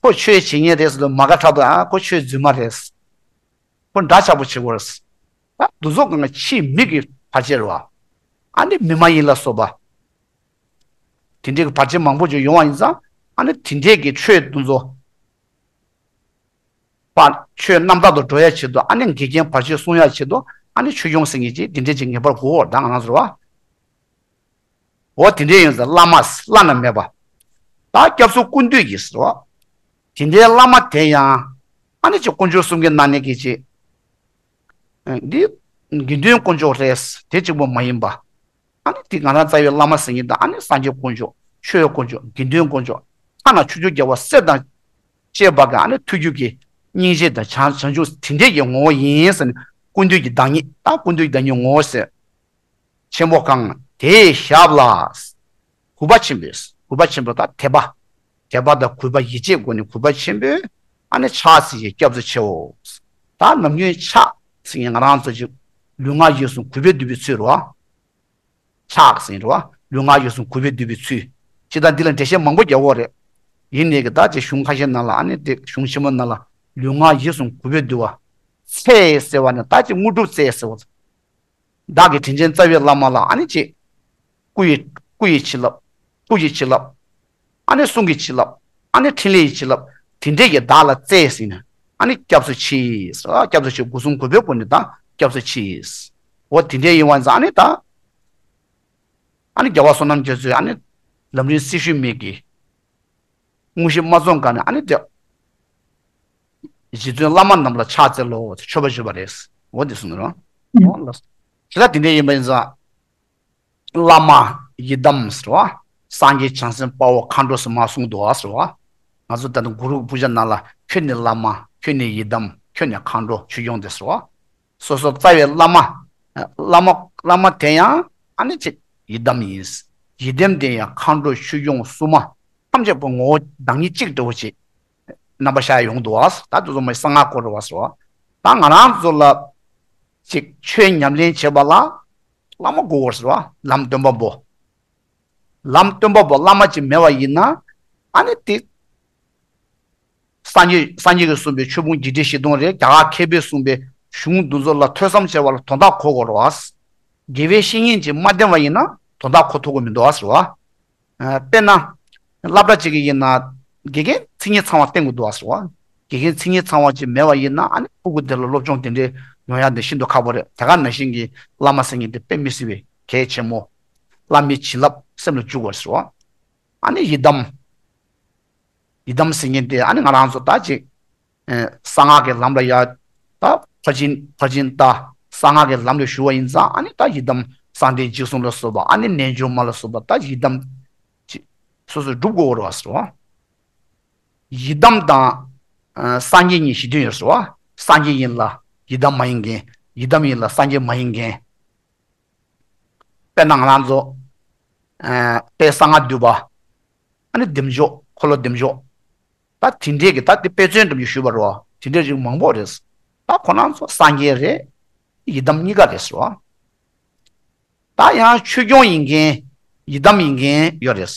ཁོ་ཆོས་བྱེད་མཁན་རེད་ཟེར་ལ་མ་དགའ་ཕྲག་དོག་ཨ་ཁོ་ཆོས་རྫུན་མ་རེད། ཁོ་འདྲ་ཆགས་པོ་བྱེད་དགོས་རེད། ད་འདུ་ཚོགས་སྒང་ག་ཕྱིའི་མི་གི་བར་ཆད་རེད་བ། ཨ་ནི་མི་མ་ཡིན་ལ་སོགས་པ། དེ་འདྲའི་གི་བར་ཆད་མང་པོ་ཅིག་ཡོང་བ་ཡིན་ཙང་། ཨ་ནི་དེ་འདྲའི་གི་ཆོས་འདི་ཚོ། པ་ཆོས་རྣམ་དག་ཏུ་འགྲོ་ཡ་ཆེད་དུ་ཨ་ནི་འགལ་རྐྱེན་བར་ཆད་སྲུང་ཡ་ཆེད་དུ་ཨ་ནི་ཆོས་སྐྱོང་ཟེར་མཁན་ཅིག་འདི་འདྲས་ཅིག་ངེས་པར་དགོས་འོ་ད་ང་རང་ཚོར་བ། འོ་དེ་འདྲས་ཡིན་ཙང་བླ་མ་བླ་ན་མེད་པ། ད་སྐྱབས་སུ་སྐུ་འདུས་ཀྱི་ཟེར་བ། དེ་འདྲའི་བླ་མ་དེ་ཡང་ཨ་ནི་ཅིག་དཀོན་མཆོག་གསུམ་གྱི་ནང་ནས་ཀྱི་ཅིག་འདི་དགེ་འདུན་དཀོན་མཆོག་རེད་དེ་གཅིག་པོ་མ་ཡིན་པ། ཨ་ནི་དེ་ང་རང་རྩ་བའི་བླ་མ་ཟེར་མཁན་དང་ཨ་ནི་སངས་རྒྱས་དཀོན་མཆོག་ཆོས་དཀོན་མཆོག་དགེ་འདུན་དཀོན་མཆོག་ཐ་ན་ཆོས་སྐྱོང་རྒྱལ་བ་སྲས་དང་བཅས་པ་གི་ཨ་ནི་ཐུགས་རྒྱུད་ཀྱི་སྙིང་རྗེ་དང་བྱང་བྱང་ཆུབ་དེ་འདྲས་ཀྱི་ངོ་བོ་ཡིན་ཟེར་ནས་སྐུ་མདུན་གྱི་བདག་ཉིད་ད་སྐུ་མདུན་གྱི་བདག་ཉིད་ངོ་བོ་ཟེར། ཆེན་པོ་གང་དེའི་ཞབས་ལ་གུས་པ་ཆེན་པོས་གུས་པ་ཆེན་པོ་ད་དད་པ། དད་པ་དང་གུས་པ་ཡིད་ཆེས་སྒོ་ནས་གུས་པ་ཆེན་པོས་ཨ་ནི་ཕྱག་འཚལ་ཞིང་སྐྱབས་སུ་མཆིའོ། ད་ནམ་རྒྱུན་ཕྱག་ཟེར་མཁན་ང་རང་ཚོ་ཅིག་ལུས་ངག་ཡིད་གསུམ་གུས་པས་འདུད་པའི་ཚུལ་རེད་བ། ཕྱག་ཟེར་རེད་བ། ལུས་ངག་ཡིད་གསུམ་གུས་པས་འདུད་པའི་ཚུལ། ཅི་ལྟར་འདི་ལ་འགྲེལ་བཤད་མང་པོ་རྒྱག་དགོས་རེད། ཡིན་ནའི་གི་ད་ཅིག་གཞུང་ཁ་ཤས་ནང་ལ་ཨ་ནི་དེ་གཞུང་ཆེན་མོ་ནང་ལ་ལུས་ངག་ཡིད་གསུམ་གུས་པས་འདུད་པ། འཚལ་ཟེར་བ་ནི་ད་ཅིག་དངོས་གྲུབ་སྩལ་ཟེར་བ། བདག་གིས་དྲིན་ཅན་རྩ་བའི་བླ་མ་ལ་ཨ་ནི་ཅིག་སྐུ་ཡི་སྐུ་ཡི་བྱིན་རླབས། ཐུགས་ཀྱི་བྱིན་རླབས། ཨ་ནི་གསུང་གི་བྱིན་རླབས། ཨ་ནི་ཕྲིན་ལས་ཀྱི་བྱིན་རླབས། དེ་འདྲས་ཀྱི་བདག་ལ་སྩལ་ཟིན་ནས་ཨ་ནི་སྐྱབས་སུ་མཆི། སྐྱབས་སུ་མཆི་སྒོ་གསུམ་གུས་པའི་སྒོ་ནས་ད་སྐྱབས་སུ་མཆི། འོ་དེ་འདྲས་ཡིན་བ་ཙང་ཨ་ནི་ད། ཨ་ནི་རྒྱལ་བ་བསོད་ནམས་རྒྱ་མཚོས་ཨ་ནི་ལམ་རིམ་སྲི་ཞུ་མེད་ཀྱི། དངོས་གཞི་མ་རྫོགས་ག་ནས་ཨ་ནི་དེ། རྗེ་བཙུན་བླ་མ་རྣམས་ལ་ཕྱག་འཚལ་ལོ་མཆོད་པ་ཞུས་པ་རེད། འོ་དེ་གསུངས་ནས་རོ། ཨུ། འོ་ལགས་སོ། དེ་ལ་དེ་འདྲ་ཡིན་པ་ཡིན་ཙང་། བླ་མ་ཡི་དམ་ཟེར་བ། སངས་རྒྱས་བྱང་སེམས་དཔའ་བོ་མཁའ་འགྲོ་ཟེར་མ་གསུངས་འདུག་ཟེར་བ། ང་ཚོ་ད་ནི་གུ་རུ་བུ་ཇ་ནང་ལ་ཁྱོད་ནི་བླ་མ། ཁྱོད་ནི་ཡི་དམ། ཁྱོད་ནི་མཁའ་འགྲོ་ཆོས་སྐྱོང་དེ་ཟེར་བ། སོ་སོ་རྩ་བའི་བླ་མ། བླ་མ་བླ་མ་དེ་ཡང་ཨ་ནི་ཅིག་ཡི་དམ་ཡིན། ཡི་དམ་དེ་ཡང་མཁའ་འགྲོ་ཆོས་སྐྱོང་སྲུང་མ་ཐམས་ཅད་པོ་ངོ་བོ་བདག་ཉིད་གཅིག་འདྲ་བོ་ཅིག་རྣམ་པ་ཤར་ཡོང་འདུག་བ། ད་དེ་ཚོ་མ་གསང་སྔགས་སྐོར་རེད་བ་ཟེར་བ། ད་ང་རང་ཚོ་ལ་ཅིག་ཆོས་ཉམས་ལེན་བྱེད་པ་ལ་བླ་མ་དགོས་བ་ཟེར་བ། ལམ་སྟོན་པ་པོ། ལམ་སྟོན་པ་པོ་བླ་མ་ཅིག་མེད་པ་ཡིན་ན་ཨ་ནི་དེ། སངས་རྒྱས་སངས་རྒྱས་ཀྱིས་གསུངས་པའི་ཆོས་ཕུང་བརྒྱད་ཁྲི་བཞི་སྟོང་རེད། རྒྱ་གར་མཁས་པས་གསུངས་པའི་གཞུང་འདི་ཚོ་ལ་ཐོས་བསམ་བྱས་པ་ལ་དོན་དག་གོ་དགོས་རེད་བ། དགེ་བའི་བཤེས་གཉེན་གྱིས་མ་བསྟན་པ་ཡིན་ན་དོན་དག་གོ་ཐུབ་ཀྱི་མི་འདུག་བ་ཟེར་བ། ཨ། དཔེར་ན། སློབ་གྲྭ་གཅིག་གི་ཡིན་ན། དགེ་རྒན་མཚན་ཉིད་ཚང་བ་བསྟན་དགོས་འདུག་བ་ཟེར་བ། དགེ་རྒན་མཚན་ཉིད་ཚང་བ་ཅིག་མེད་པ་ཡིན་ན་ཨ་ནི་ཕྲུ་གུ་དེ་ལ་སློབ་སྦྱོང་དེ་འདྲའི་ཡོང་ཡ་དེ་ཤིན་ཏུ་ཁག་པོ་རེད། དེ་ག་ནང་བཞིན་གྱི་བླ་མ་ཟེར་མཁན་དེ་དཔེ་མི་སྲིད་པའི་གལ་ཆེན་མོ། བླ་མའི་བྱིན་རླབས་སེམས་ལ་འཇུག་དགོས་ཟེར་བ། ཨ་ནི་ཡི་དམ། ཡི་དམ་ཟེར་མཁན་དེ་ཨ་ནི་ང་རང་ཚོ་ད་ཅིག་ཨེ། གསང་སྔགས་ཀྱི་ལམ་ལ་ཡ། ད་ཕར་ཕྱིན་ཕར་ཕྱིན་ད་གསང་སྔགས་ཀྱི་ལམ་ལ་ཞུགས་པ་ཡིན་ཙང་ཨ་ནི་ད་ཡི་དམ་གསང་བདེ་འཇིགས་གསུམ་ལ་སོགས་པ་ཨ་ནི་རྣལ་འབྱོར་མ་ལ་སོགས་པ་ད་ཡི་དམ་ཅིག་སོ་སོས་སྒྲུབ་དགོས་རེད་བ་ཟེར་བ། ཡི་དམ་དང་ཨ། སངས་རྒྱས་གཉིས་གཞི་མཐུན་ཡོད་ཟེར་བ། སངས་རྒྱས་ཡིན་ལ་ཡི་དམ་མ་ཡིན་མཁན། ཡི་དམ་ཡིན་ལ་སངས་རྒྱས་མ་ཡིན་མཁན། དཔེར་ན་ང་རང་ཚོ། ཨ། དཔལ་གསང་སྔགས་འདུས་པ། ཨ་ནི་བདེ་མཆོག་འཁོར་ལོ་བདེ་མཆོག་ད་དེ་འདྲས་ཀྱི་ད་དེ་དཔེ་མཚོན་འགྲེམས་ཀྱི་ཞུས་པ་རེད་བ། དེ་འདྲས་ཅིག་མང་པོ་རེད། ད་ཁོ་རང་ཚོ་སངས་རྒྱས་རེད། ཡི་དམ་གཉིས་ཀ་རེད་ཟེར་བ། ད་ཡང་ཆོས་སྐྱོང་ཡིན་མཁན། ཡི་དམ་ཡིན་མཁན་ཡོད་རེད།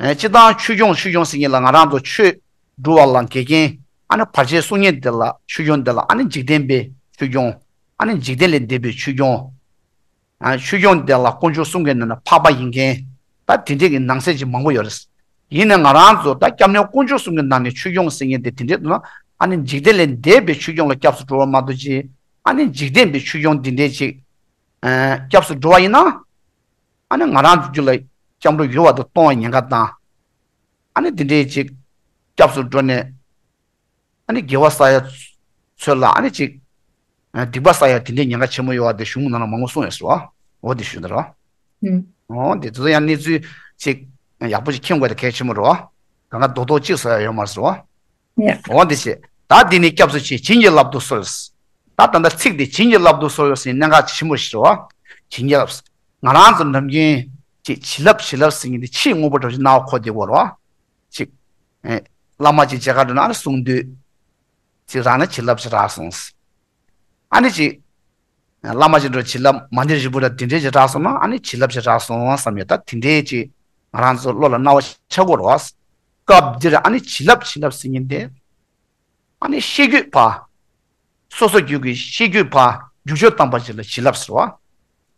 ཨ། སྤྱིར་བཏང་ཆོས་སྐྱོང་ཆོས་སྐྱོང་ཟེར་མཁན་ལ་ང་རང་ཚོ་ཆོས་སྒྲུབ་པ་ལ་འགལ་རྐྱེན། ཨ་ནི་བར་ཆད་སྲུང་མཁན་དེ་ལ་ཆོས་སྐྱོང་དེ་ལ་ཨ་ནི་འཇིག་རྟེན་པའི་ཆོས་སྐྱོང་། ཨ་ནི་འཇིག་རྟེན་ལས་འདས་པའི་ཆོས་སྐྱོང་། ཨ། ཆོས་སྐྱོང་དེ་ལ་དཀོན་མཆོག་གསུམ་གྱི་ནང་ནས་འཕགས་པ་ཡིན་མཁན། ད་དེ་འདྲས་ཀྱི་ནང་གསེས་ཅིག་མང་པོ་ཡོད་རེད། ཡིན་ནའི་ང་རང་ཚོ་ད་སྐྱབས་གནས་དཀོན་མཆོག་གསུམ་གྱི་ནང་ནས་ཆོས་སྐྱོང་ཟེར་མཁན་དེ་དེ་འདྲས་འདུག་ན། ཨ་ནི་འཇིག་རྟེན་ལས་འདས་པའི་ཆོས་སྐྱོང་ལ་སྐྱབས་སུ་འགྲོ་བ་མ་གཏོགས་ཅི། ཨ་ནི་འཇིག་རྟེན་པའི་ཆོས་སྐྱོང་འདི་འདྲས་ཅིག་ཨ། སྐྱབས་སུ་འགྲོ་བ་ཡིན་ན། ཨ་ནི་ང་རང་ཚོ་རྒྱུད་ལ་སྐྱབས་འགྲོ་ཡོད་པ་དང་གཏོང་བའི་ཉེན་ཁ་དང་། ཨ་ནི་འདི་འདྲས་ཅིག་སྐྱབས་སུ་འགྲོ་ནས། ཨ་ནི་དགེ་བ་བསགས་ཡ་ཚོད་ལ་ཨ་ནི་ཅིག་ཨ། སྡིག་པ་བསགས་ཡ་དེ་འདྲའི་ཉེན་ཁ་ཆེན་མོ་ཡོད་པ་དེ་གཞུང་ནང་ལ་མང་པོ་གསུངས་ཡོད་ཟེར་བ། འོ་དེ་ཞུ་འདི་ར། ཨུ། འོ་འདི་ཚོ་ཡང་གནས་ཚུལ་ཅིག་ཡག་པོ་ཅིག་མཁྱེན་དགོས་དེ་གལ་ཆེན་པོ་རེད་བ། གང་ག་རྡོག་རྡོག་གཅིག་བཟོ་ཡ་ཡོད་མ་རེད་བ། ཡ། འོ་འདི་བྱས། ད་འདི་ནི་སྐྱབས་སུ་མཆི། བྱིན་གྱིས་བརླབ་ཏུ་གསོལ། ད་ད་ལྟ་ཚིག་འདི་བྱིན་གྱིས་བརླབ་ཏུ་གསོལ་ཟེར་གནད་འགག་ཆེན་པོ་ཞིག་རེད་བ། བྱིན་གྱིས་བརླབས། ང་རང་ཚོ་ནམ་རྒྱུན་ཅིག་བྱིན་རླབས་བྱིན་རླབས་ཟེར་མཁན་འདི་ཕྱིའི་དངོས་པོ་འདྲ་བོ་ཞིག་སྣང་བ་འཁོར་བསྡད་ཡོད་རེད་བ། ཅིག་ཨེ། བླ་མ་ཅིག་མཇལ་ཁ་འགྲོ་ན་ཨ་ནི་གསུང་དུས། ཅིག་རག་ན་བྱིན་རླབས་ཅིག་རག་སོང་། ཨ་ནི་ཅིག་བླ་མ་ཅིག་འགྲོ་བྱིན་རླབས་མ་ཎི་རིལ་བུ་འདྲ་འདི་འདྲས་ཅིག་རག་སོང་ན་ཨ་ནི་བྱིན་རླབས་ཅིག་རག་སོང་བསམ་ཡོད། ད་དེ་འདྲས་ཅིག་ང་རང་ཚོ་བློ་ལ་སྣང་བ་ཆགས་ཀྱི་ཡོད་རེད་བ། སྐབས་འདིར་ཨ་ནི་བྱིན་རླབས་བྱིན་རླབས་ཟེར་མཁན་དེ། ཨ་ནི་ཤེས་རྒྱུད་པ། སོ་སོ་རྒྱུད་ཀྱི་ཤེས་རྒྱུད་པ་རྒྱུ་སྤྱོད་དམ་པ་ཅིག་ལ་བྱིན་རླབས་ཟེར་བ།